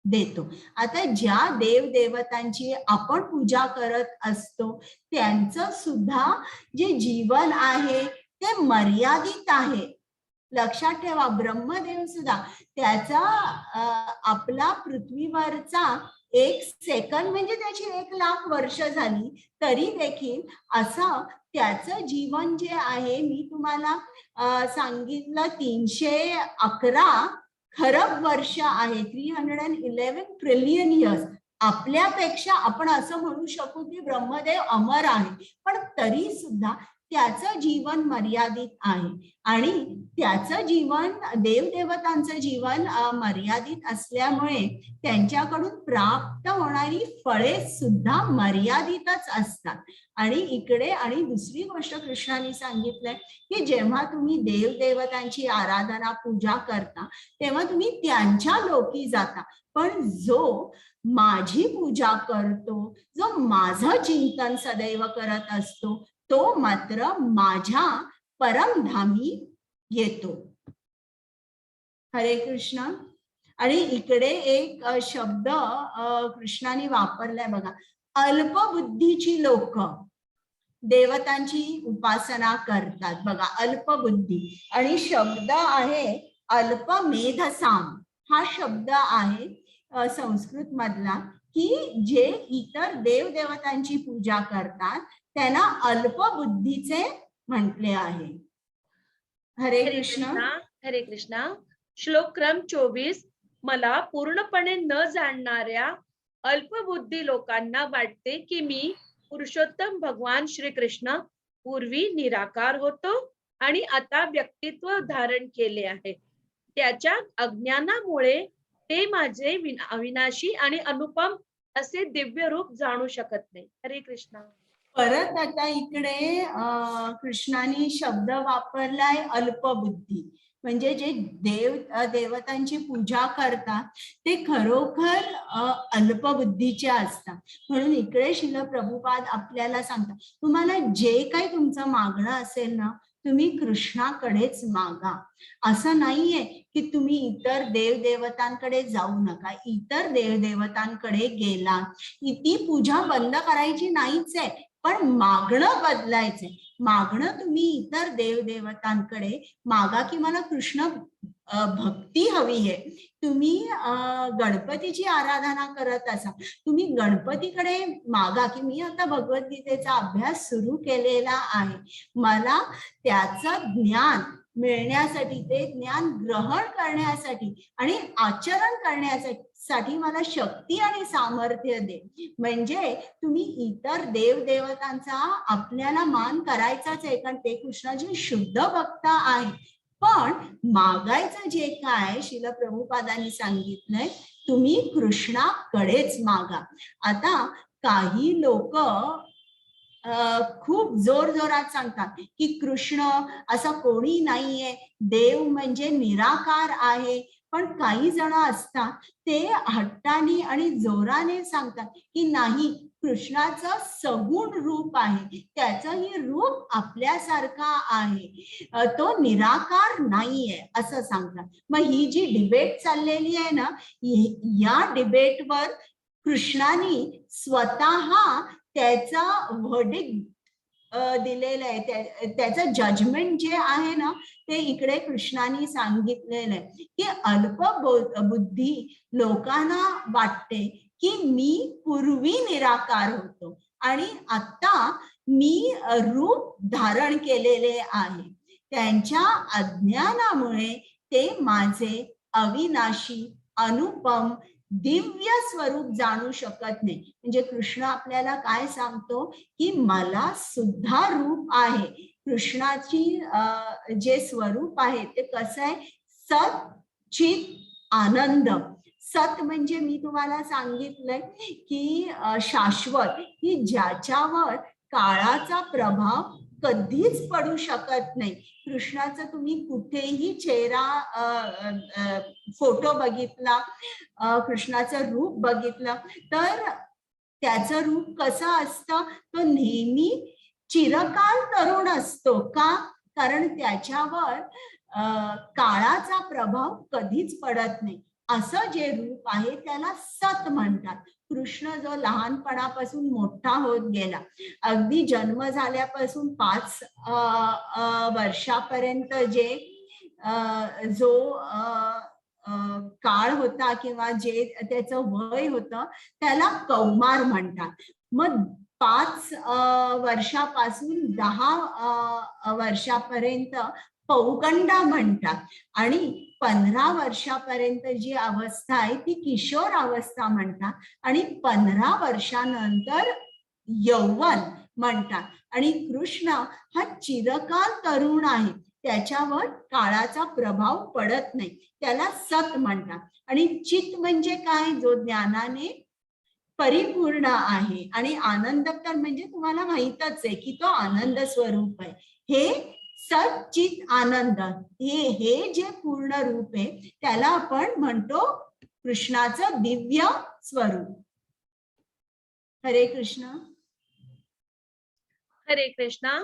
देतो. आता ज्या देवदेवतांची आपण पूजा करत असतो त्यांचं सुद्धा जे जीवन आहे ते मर्यादित आहे. लक्षात ठेवा, ब्रह्मदेव सुद्धा त्याचा आपला पृथ्वीवरचा 1 सेकंद म्हणजे त्याची 1 लाख वर्ष झाली तरी देखील असं त्याचं जीवन जे आहे, मी तुम्हाला सांगितलं 311 खरब वर्ष आहे, 311 ट्रिलियन इयर्स. आपल्यापेक्षा आपण असं म्हणू शकू की ब्रह्मदेव अमर आहे, पण तरी सुद्धा त्याचं जीवन मर्यादित आहे. आणि त्याचं जीवन, देवदेवतांचं जीवन मर्यादित असल्यामुळे त्यांच्याकडून प्राप्त होणारी फळे सुद्धा मर्यादितच असतात. आणि इकडे आणि दुसरी गोष्ट कृष्णाने सांगितलंय की जेव्हा तुम्ही देवदेवतांची आराधना पूजा करता तेव्हा तुम्ही त्यांच्या लोकी जाता, पण जो माझी पूजा करतो, जो माझं चिंतन सदैव करत असतो, तो मात्र माझ्या परमधामी येतो. हरे कृष्ण. आणि इकडे एक शब्द कृष्णाने वापरलाय बघा, अल्पबुद्धीची लोक देवतांची उपासना करतात. बघा, अल्पबुद्धी, आणि शब्द आहे अल्पमेधसाम. हा शब्द आहे संस्कृत मधला, की जे इतर देवदेवतांची पूजा करतात त्यांना अल्पबुद्धीचे म्हटले आहे. हरे कृष्ण. हरे कृष्णा. श्लोक क्रम 24. मला पूर्णपणे न जाणणाऱ्या अल्पबुद्धी लोकांना वाटते की मी पुरुषोत्तम भगवान श्रीकृष्ण पूर्वी निराकार होतो आणि आता व्यक्तित्व धारण केले आहे. त्याच्या अज्ञानामुळे ते माझे अविनाशी आणि अनुपम असे दिव्य रूप जाणू शकत नाही. हरे कृष्णा. परत आता इकडे कृष्णाने शब्द वापरलाय अल्पबुद्धी, म्हणजे जे देवतांची पूजा करतात ते खरोखर अल्पबुद्धीचे असतात. म्हणून इकडे श्रील प्रभुपाद आपल्याला सांगतात, तुम्हाला जे काही तुमचं मागणं असेल ना तुम्ही कृष्णाकडेच मागा. असं नाहीये की तुम्ही इतर देवदेवतांकडे जाऊ नका. इतर देवदेवतांकडे गेला ती पूजा बंद करायची नाहीच आहे, पण मागणं बदलायचंय. मागणं तुम्ही इतर देवदेवतांकडे मागा की मला कृष्ण भक्ती हवी आहे. तुम्ही गणपतीची आराधना करत असा, तुम्ही गणपतीकडे मागा की मी आता भगवद्गीतेचा अभ्यास सुरू केलेला आहे, मला त्याचं ज्ञान मिळण्यासाठी, ते ज्ञान ग्रहण करण्यासाठी आणि आचरण करण्यासाठी मला शक्ती आणि सामर्थ्य दे. म्हणजे तुम्ही इतर देवदेवतांचा आपल्याला मान करायचाच आहे, कारण ते कृष्णाचे शुद्ध भक्त आहे. पण मागायचं जे काय श्रील प्रभुपादांनी सांगितलंय, तुम्ही कृष्णाकडेच मागा. आता काही लोक खूप जोर जोरात सांगतात की कृष्ण असं कोणी नाहीये, देव म्हणजे निराकार आहे. पण काही जण असतात, ते हट्टाने आणि जोराने सांगतात की नाही, कृष्णाचं सगुण रूप आहे, त्याचंही रूप आपल्यासारखा आहे, तो निराकार नाहीये असं सांगतात. मग ही जी डिबेट चाललेली आहे ना, या डिबेटवर कृष्णाने स्वतः त्याचा व्हर्डिक्ट दिलेलं आहे. त्याचं जजमेंट जे आहे ना, ते इकडे कृष्णाने सांगितलेलं आहे की अल्प बुद्धी लोकांना वाटते की मी पूर्वी निराकार होतो आणि आता मी रूप धारण केलेले आहे. त्यांच्या अज्ञानामुळे ते माझे अविनाशी, अनुपम, दिव्य स्वरूप जाणू शकत नाही. म्हणजे कृष्ण आपल्याला काय सांगतो की मला सुद्धा रूप आहे. कृष्णाची जे स्वरूप आहे ते कसं आहे? सत, चित, आनंद. सत म्हणजे मी तुम्हाला सांगितलंय की शाश्वत, की ज्याच्यावर काळाचा प्रभाव कधीच पडू शकत नाही. कृष्णाचा तुम्ही कुठेही चेहरा, फोटो बघितला, कृष्णाचं रूप बघितलं, तर त्याचं रूप कसं असतं? तो नेहमी चिरकाल तरुण असतो. का? कारण त्याच्यावर काळाचा प्रभाव कधीच पडत नाही. असं जे रूप आहे त्याला सत म्हणतात. कृष्ण जो लहानपणापासून मोठा होत गेला, अगदी जन्म झाल्यापासून 5 वर्षापर्यंत जे जो काळ होता किंवा जे त्याचं वय होतं त्याला कौमार म्हणतात. मग 5 वर्षापासून 10 वर्षापर्यंत पौगंडा म्हणतात आणि 15 वर्षापर्यंत जी अवस्था आहे ती किशोर अवस्था म्हणतात आणि 15 वर्षानंतर यौवन म्हणतात. आणि कृष्ण हा चिरकाल तरुण आहे, त्याच्यावर काळाचा प्रभाव पडत नाही, त्याला सत म्हणतात. आणि चित म्हणजे काय? जो ज्ञानाने परिपूर्ण आहे. आणि आनंद तर म्हणजे तुम्हाला माहीतच आहे की तो आनंद स्वरूप आहे. हे सत, चित, आनंद हे हे जे पूर्ण रूप आहे त्याला आपण म्हणतो कृष्णाचं दिव्य स्वरूप. हरे कृष्ण. हरे कृष्णा.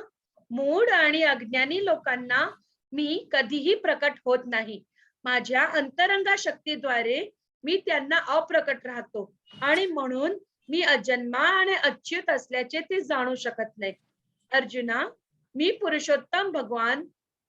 मूढ आणि अज्ञानी लोकांना मी कधीही प्रकट होत नाही. माझ्या अंतरंगा शक्तीद्वारे मी त्यांना अप्रकट राहतो आणि म्हणून मी अजन्मा आणि अच्युत असल्याचे ते जाणू शकत नाही. अर्जुना, मी पुरुषोत्तम भगवान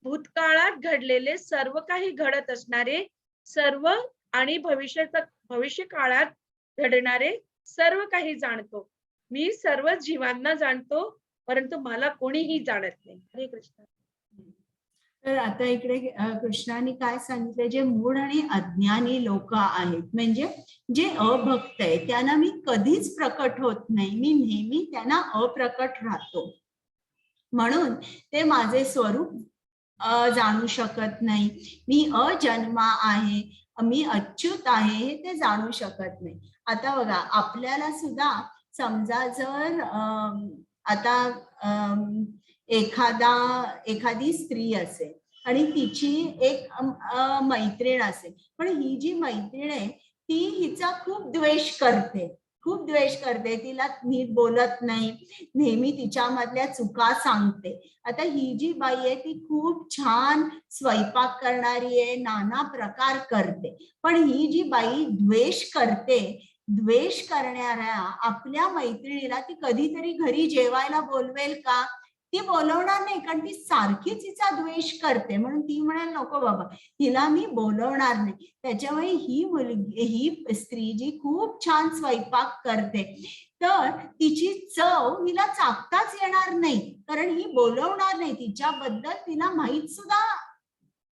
भूतकाळात घडलेले सर्व काही, घडत असणारे सर्व आणि भविष्य काळात घडणारे सर्व काही जाणतो. मी सर्व जीवांना जाणतो, परंतु मला कोणीही जाणत नाही. हरे कृष्ण. तर आता इकडे कृष्णाने काय सांगितलं? जे मूढ आणि अज्ञानी लोक आहेत, म्हणजे जे अभक्त आहे, त्यांना मी कधीच प्रकट होत नाही. मी नेहमी त्यांना अप्रकट राहतो, म्हणून ते माझे स्वरूप जाणू शकत नाही. मी अजन्मा आहे, मी अच्युत आहे, हे ते जाणू शकत नाही. आता बघा, आपल्याला सुद्धा समजा जर आता एखादी स्त्री असेल आणि तिची एक मैत्रीण असेल, पण ही जी मैत्रीण आहे ती हिचा खूप द्वेष करते, खूप द्वेष करते, तिला नीट बोलत नाही, नेहमी तिच्यामधल्या चुका सांगते. आता ही जी बाई आहे ती खूप छान स्वयंपाक करणारी आहे, नाना प्रकार करते, पण ही जी बाई द्वेष करते, द्वेष करणाऱ्या आपल्या मैत्रिणीला ती कधीतरी घरी जेवायला बोलवेल का? ती बोलवणार नाही, कारण ती सारखीच हिचा द्वेष करते. म्हणून ती म्हणेल, नको बाबा, हिला मी बोलवणार नाही. त्याच्यामुळे ही मुलगी, ही स्त्री जी खूप छान स्वयंपाक करते, तर तिची चव हिला चाखताच येणार नाही, कारण ही बोलवणार नाही. तिच्याबद्दल तिला माहित सुद्धा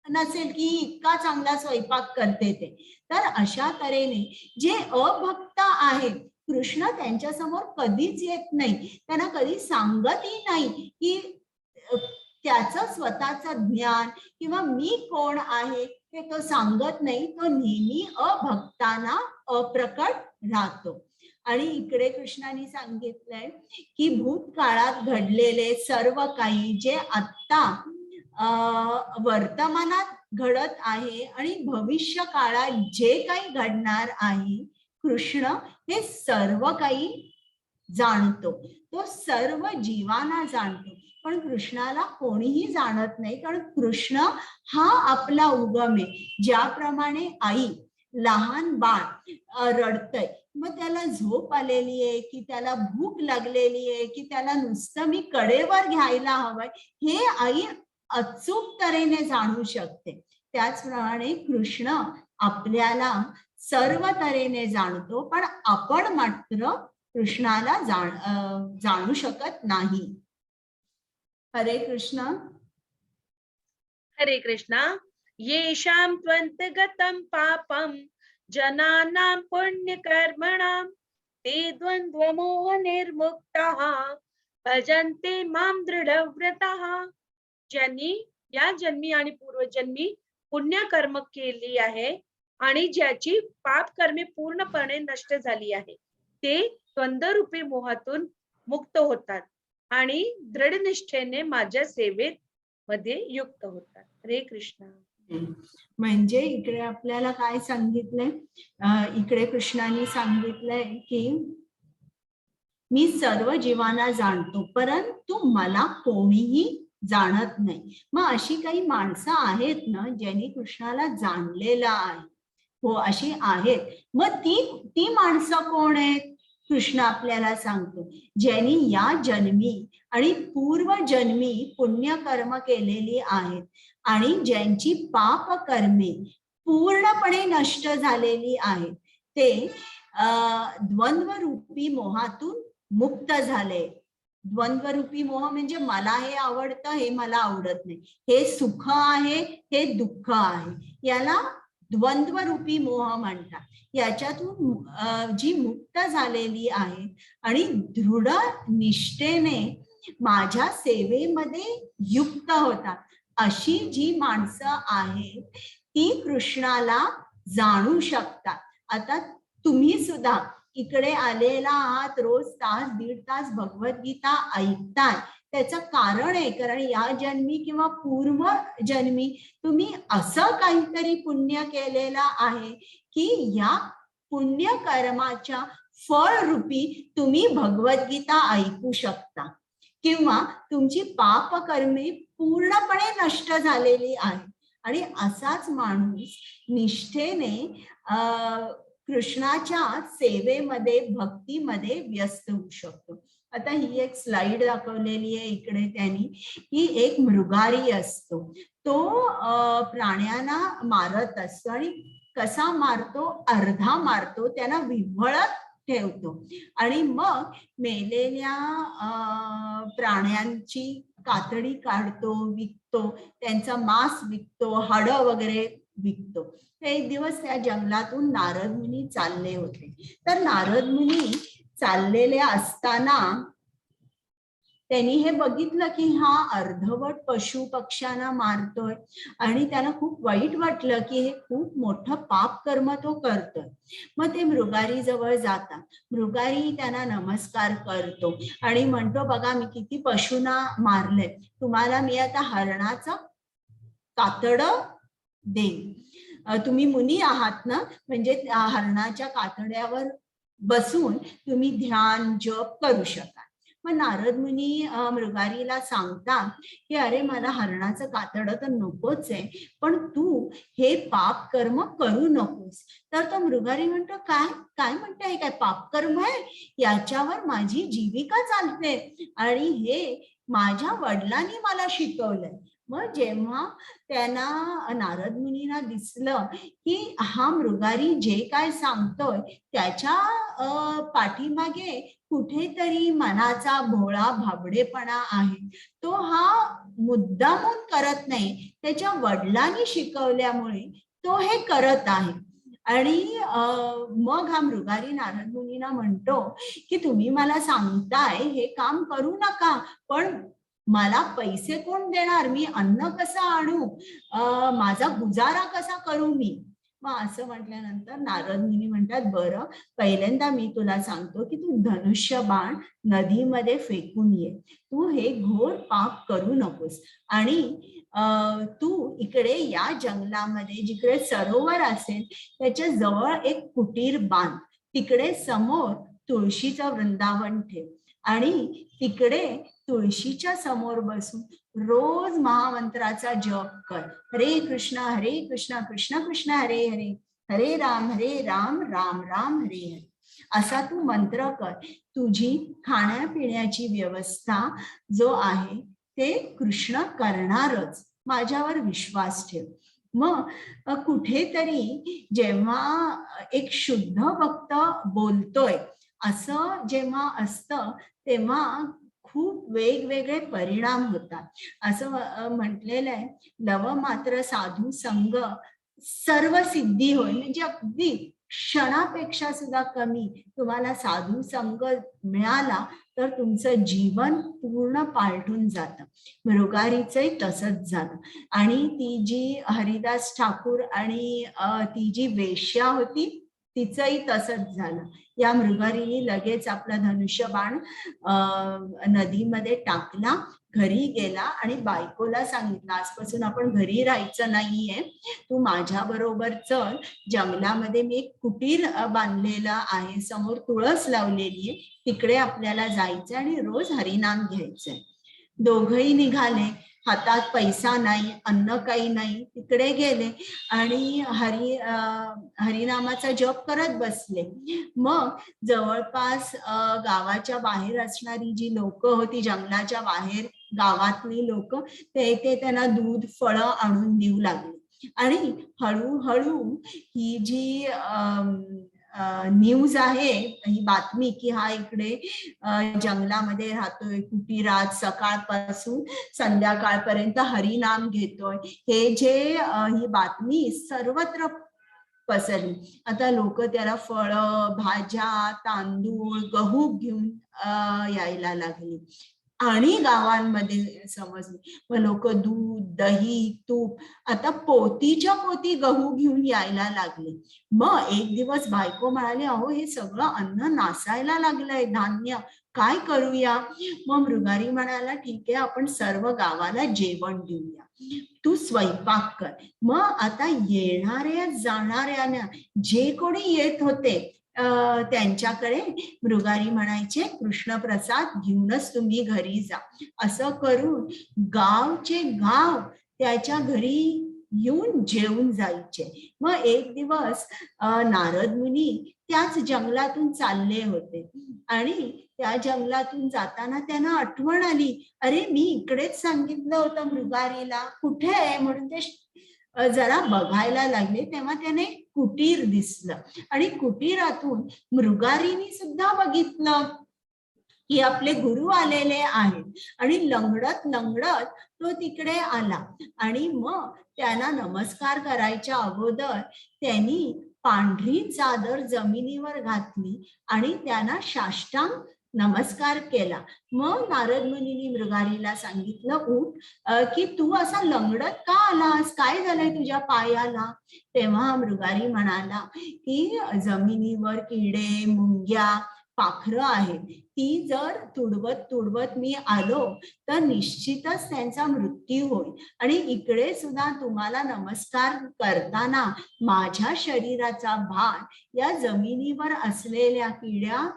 नसेल की ही इतका चांगला स्वयंपाक करते ते. तर अशा तऱ्हेने जे अभक्त आहेत, कृष्ण त्यांच्या समोर कधीच येत नाही, त्यांना कधी सांगतही नाही की त्याचं स्वतःचं ज्ञान किंवा मी कोण आहे हे तो सांगत नाही. तो नेहमी अभक्तांना अप्रकट राहतो. आणि इकडे कृष्णाने सांगितलंय की भूतकाळात घडलेले सर्व काही, जे आत्ता वर्तमानात घडत आहे आणि भविष्य काळात जे काही घडणार आहे, कृष्ण हे सर्व काही जाणतो. तो सर्व जीवांना जाणतो, पण कृष्णाला कोणीही जाणत नाही, कारण कृष्ण हा आपला उगम आहे. ज्याप्रमाणे आई लहान बाळ रडतंय, मग त्याला झोप आलेली आहे की त्याला भूक लागलेली आहे की त्याला नुसतं मी कडेवर घ्यायला हवंय, हे आई अचूक तऱ्हेने जाणू शकते. त्याचप्रमाणे कृष्ण आपल्याला सर्व तऱ्हेने जाणतो, पण आपण मात्र कृष्णाला जाणू शकत नाही. हरे कृष्ण. हरे कृष्णा. येषां त्वन्तगतं पापं जनानां पुण्यकर्मणां ते द्वन्द्वमोह निर्मुक्ताः भजन्ते मां दृढव्रताः. ज्यांनी या जन्मी आणि पूर्वजन्मी पुण्यकर्म केली आहे आणि ज्याची पाप कर्मे पूर्णपणे नष्ट झाली आहे, ते द्वंद्वरूपी मोहातून मुक्त होतात आणि दृढनिष्ठेने माझ्या सेवेत मध्ये युक्त होतात. हरे कृष्णा. म्हणजे इकडे आपल्याला काय सांगितलंय? इकडे कृष्णाने सांगितलंय की मी सर्व जीवांना जाणतो, परंतु मला कोणीही जाणत नाही. मग अशी काही माणसं आहेत ना, ज्यांनी कृष्णाला जाणलेलं आहे? हो, अशी आहेत. मग ती ती माणसं कोण आहेत? कृष्ण आपल्याला सांगतो, ज्यांनी या जन्मी आणि पूर्वजन्मी पुण्यकर्म केलेली आहेत आणि ज्यांची पाप कर्मे पूर्णपणे नष्ट झालेली आहेत, ते द्वंद्वरूपी मोहातून मुक्त झाले. द्वंद्वरूपी मोह म्हणजे मला हे आवडतं, हे मला आवडत नाही, हे सुख आहे, हे दुःख आहे, याला द्वंद्वरूपी मोह म्हणतात. याच्यातून जी मुक्त झालेली आहेत आणि दृढ निष्ठेने माझ्या सेवेमध्ये युक्त होतात, अशी जी माणसं आहेत ती कृष्णाला जाणू शकतात. आता तुम्ही सुद्धा इकडे आलेला आहात, रोज तास दीड तास भगवद्गीता ऐकताय, त्याचं कारण आहे, कारण या जन्मी किंवा पूर्व जन्मी तुम्ही असं काहीतरी पुण्य केलेलं आहे की या पुण्य कर्माच्या फळ रूपी तुम्ही भगवद्गीता ऐकू शकता किंवा तुमची पाप कर्मे पूर्णपणे नष्ट झालेली आहे. आणि असाच माणूस निष्ठेने कृष्णाच्या सेवेमध्ये, भक्तीमध्ये व्यस्त होऊ शकतो. आता ही एक स्लाइड दाखवलेली आहे इकडे त्यांनी, की एक मृगारी असतो, तो प्राण्यांना मारत असतो आणि कसा मारतो? अर्धा मारतो, त्यांना विव्हळत ठेवतो आणि मग मेलेल्या प्राण्यांची कातडी काढतो, विकतो, त्यांचा मांस विकतो, हाडं वगैरे विकतो. तर एक दिवस त्या जंगलातून नारद मुनी चालले होते. तर नारद मुनी चाललेले असताना त्यांनी हे बघितलं की हा अर्धवट पशु पक्ष्यांना मारतोय आणि त्याला खूप वाईट वाटलं की हे खूप मोठं पाप कर्म तो करतोय. मग ते मृगारी जवळ जातात. मृगारी त्यांना नमस्कार करतो आणि म्हणतो, बघा, मी किती पशूंना मारलंय, तुम्हाला मी आता हरणाचं कातड देईन. तुम्ही मुनी आहात ना, म्हणजे त्या हरणाच्या कातड्यावर बसून तुम्ही ध्यान जप करू शकाल. मग नारद मुनी मृगारीला सांगतात की अरे, मला हरणाचं कातडं तर नकोच आहे, पण तू हे पाप कर्म करू नकोस. तर तो मृगारी म्हणतो, काय काय म्हणताय? काय पाप कर्म आहे? याच्यावर माझी जीविका चालते आणि हे माझ्या वडिलांनी मला शिकवलंय. मग जेव्हा त्यांना, नारद मुनींना दिसलं की हा मृगारी जे काय सांगतोय त्याच्या पाठीमागे कुठेतरी मनाचा भोळा भाबडेपणा आहे, तो हा मुद्दामून करत नाही, त्याच्या वडिलांनी शिकवल्यामुळे तो हे करत आहे. आणि मग हा मृगारी नारद मुनींना म्हणतो की तुम्ही मला सांगताय हे काम करू नका, पण मला पैसे कोण देणार? मी अन्न कसं आणू? माझा गुजारा कसा करू मी? मग असं म्हटल्यानंतर नारद मुनी म्हणतात, बरं, पहिल्यांदा मी तुला सांगतो की तू धनुष्य बाण नदीमध्ये फेकून ये, तू हे घोर पाप करू नकोस आणि तू इकडे या जंगलामध्ये जिकडे सरोवर असेल त्याच्या जवळ एक कुटीर बांध, तिकडे समोर तुळशीचं वृंदावन ठेव आणि तिकडे तुळशीच्या समोर बसून रोज महामंत्राचा जप कर, हरे कृष्ण हरे कृष्ण कृष्ण कृष्ण हरे हरे, हरे राम हरे राम राम राम हरे हरे, असा तू मंत्र कर. तुझी खाण्यापिण्याची व्यवस्था जो आहे ते कृष्ण करणारच, माझ्यावर विश्वास ठेव. मग कुठेतरी जेव्हा एक शुद्ध भक्त बोलतोय असं जेव्हा असतं तेव्हा खूप वेगवेगळे परिणाम होतात. असं म्हटलेलं आहे, लव मात्र साधू संग सर्व सिद्धी होय. म्हणजे अगदी क्षणापेक्षा सुद्धा कमी तुम्हाला साधू संग मिळाला तर तुमचं जीवन पूर्ण पालटून जातं. मृगारीचंही तसंच झालं. आणि ती जी हरिदास ठाकूर आणि ती जी वेश्या होती तिचंही तसंच झालं. या मृगारीने लगेच आपला धनुष्यबाण नदीमध्ये टाकला, घरी गेला आणि बायकोला सांगितलं, आजपासून आपण घरी राहायचं नाहीये, तू माझ्या बरोबर चल, जंगलामध्ये मी एक कुटीर बांधलेलं आहे, समोर तुळस लावलेली आहे, तिकडे आपल्याला जायचंय आणि रोज हरिनाम घ्यायचंय. दोघंही निघाले, हातात पैसा नाही, अन्न काही नाही, तिकडे गेले आणि हरिनामाचा जप करत बसले. मग जवळपास गावाच्या बाहेर असणारी जी लोक होती, जंगलाच्या बाहेर गावातली लोक, ते ते त्यांना दूध फळं आणून देऊ लागले. आणि हळूहळू ही जी न्यूज आहे, ही बातमी की हा इकडे जंगलामध्ये राहतोय, कुटीरात सकाळपासून संध्याकाळपर्यंत हरिनाम घेतोय, हे जे ही बातमी सर्वत्र पसरली. आता लोक त्याला फळं, भाज्या, तांदूळ, गहू घेऊन यायला लागली आणि गावांमध्ये समजली. मग लोक दूध, दही, तूप, आता पोतीच्या पोती गहू घेऊन यायला लागले. मग एक दिवस बायको म्हणाली, अहो हे सगळं अन्न नासायला लागलंय, धान्य, काय करूया? मग मृगारी म्हणाला, ठीक आहे, आपण सर्व गावाला जेवण देऊया, तू स्वयंपाक कर. मग आता येणाऱ्या जाणाऱ्यांना जे कोणी येत होते त्यांच्याकडे मृगारी म्हणायचे, कृष्ण प्रसाद घेऊनच तुम्ही घरी जा. असं करून गावचे गाव त्याच्या घरी येऊन जेवून जायचे. मग एक दिवस नारद मुनी त्याच जंगलातून चालले होते आणि त्या जंगलातून जाताना त्यांना आठवण आली, अरे मी इकडेच सांगितलं होतं मृगारीला, कुठे आहे म्हणून ते जरा बघायला लागले. तेव्हा त्याने कुटीर दिसलं आणि कुटीरातून मृगारीनी सुद्धा बघितलं की आपले गुरु आलेले आहेत आणि लंगडत लंगडत तो तिकडे आला. आणि मग त्यांना नमस्कार करायच्या अगोदर त्यांनी पांढरी चादर जमिनीवर घातली आणि त्यांना साष्टांग नमस्कार केला. मग नारद मुनींनी मृगारीला सांगितलं, उठ, की तू असा लंगडत का आलास, काय झालंय तुझ्या पायाला? तेव्हा मृगारी म्हणाला की जमिनीवर किडे, मुंग्या, पाखरं आहेत, ती जर तुडवत तुडवत मी आलो तर निश्चितच त्यांचा मृत्यू होईल आणि इकडे सुद्धा तुम्हाला नमस्कार करताना माझ्या शरीराचा भार या जमिनीवर असलेल्या किड्या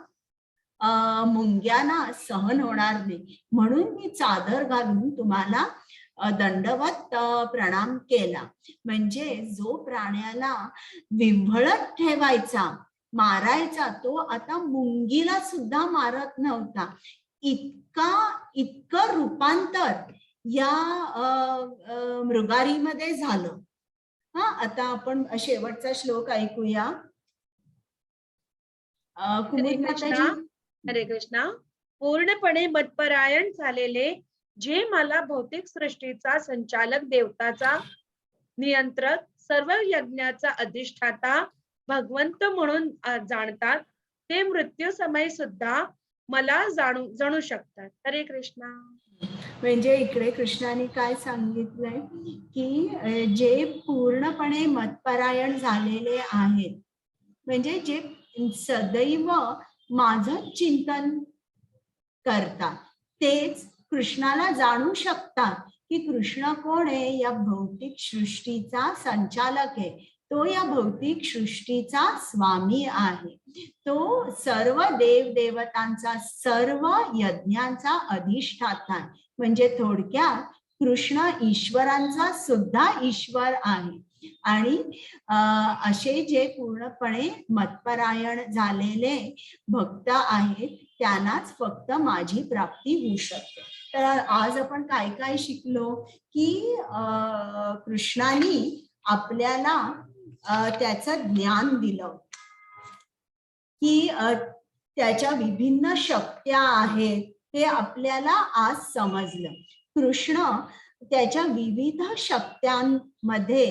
मुंग्यांना सहन होणार नाही, म्हणून मी चादर घालून तुम्हाला दंडवत प्रणाम केला. म्हणजे जो प्राण्याला विव्हळत ठेवायचा, मारायचा, तो आता मुंगीला सुद्धा मारत नव्हता. इतकं रूपांतर या मृगारीमध्ये झालं. आता आपण शेवटचा श्लोक ऐकूया. कुमुद हरे कृष्णा. माताजी. हरे कृष्णा. पूर्णपणे मत्परायण झालेले जे मला भौतिक सृष्टीचा संचालक, देवताचा नियंत्रक, सर्व यज्ञाचा अधिष्ठाता भगवंत म्हणून जाणतात, ते मृत्यू समय सुद्धा मला जणू शकतात. हरे कृष्णा. म्हणजे इकडे कृष्णाने काय सांगितलंय की जे पूर्णपणे मत्परायण झालेले आहेत, म्हणजे जे सदैव माझं चिंतन करतात, तेच कृष्णाला जाणू शकतात की कृष्ण कोण आहे. या भौतिक सृष्टीचा संचालक आहे तो, या भौतिक सृष्टीचा स्वामी आहे तो, सर्व देव देवतांचा, सर्व यज्ञांचा अधिष्ठाता आहे. म्हणजे थोडक्यात कृष्ण ईश्वरांचा सुद्धा ईश्वर आहे. आणि असे जे पूर्णपणे मत्परायण झालेले भक्त आहेत, त्यांनाच फक्त माझी प्राप्ती होऊ शकते. तर आज आपण काय काय शिकलो की कृष्णाने आपल्याला त्याचं ज्ञान दिलं की त्याच्या विभिन्न शक्त्या आहेत, ते आपल्याला आज समजलं. कृष्ण त्याच्या विविध शक्त्यांमध्ये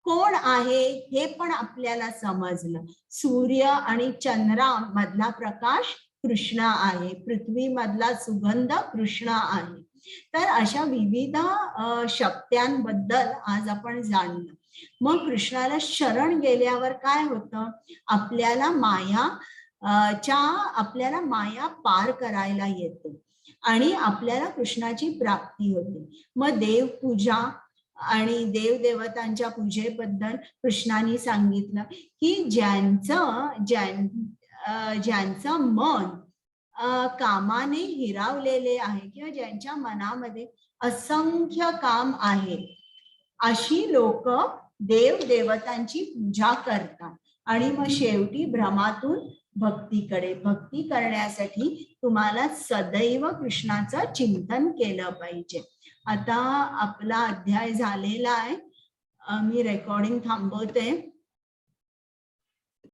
कोण आहे हे पण आपल्याला समजलं. सूर्य आणि चंद्रा मधला प्रकाश कृष्ण आहे, पृथ्वी मधला सुगंध कृष्ण आहे. तर अशा विविध शक्त्यांबद्दल आज आपण जाणलं. मग कृष्णाला शरण गेल्यावर काय होतं? आपल्याला माया च्या आपल्याला माया पार करायला येते आणि आपल्याला कृष्णाची प्राप्ती होते. मग देवपूजा आणि देवदेवतांच्या पूजेबद्दल कृष्णाने सांगितलं की ज्यांचं मन कामाने हिरावलेले आहे किंवा ज्यांच्या मनामध्ये असंख्य काम आहे, अशी लोक देव देवतांची पूजा करतात आणि मग शेवटी भ्रमातून भक्तीकडे. भक्ती करण्यासाठी तुम्हाला सदैव कृष्णाचं चिंतन केलं पाहिजे. आता आपला अध्याय झालेला आहे. मी रेकॉर्डिंग थांबवते.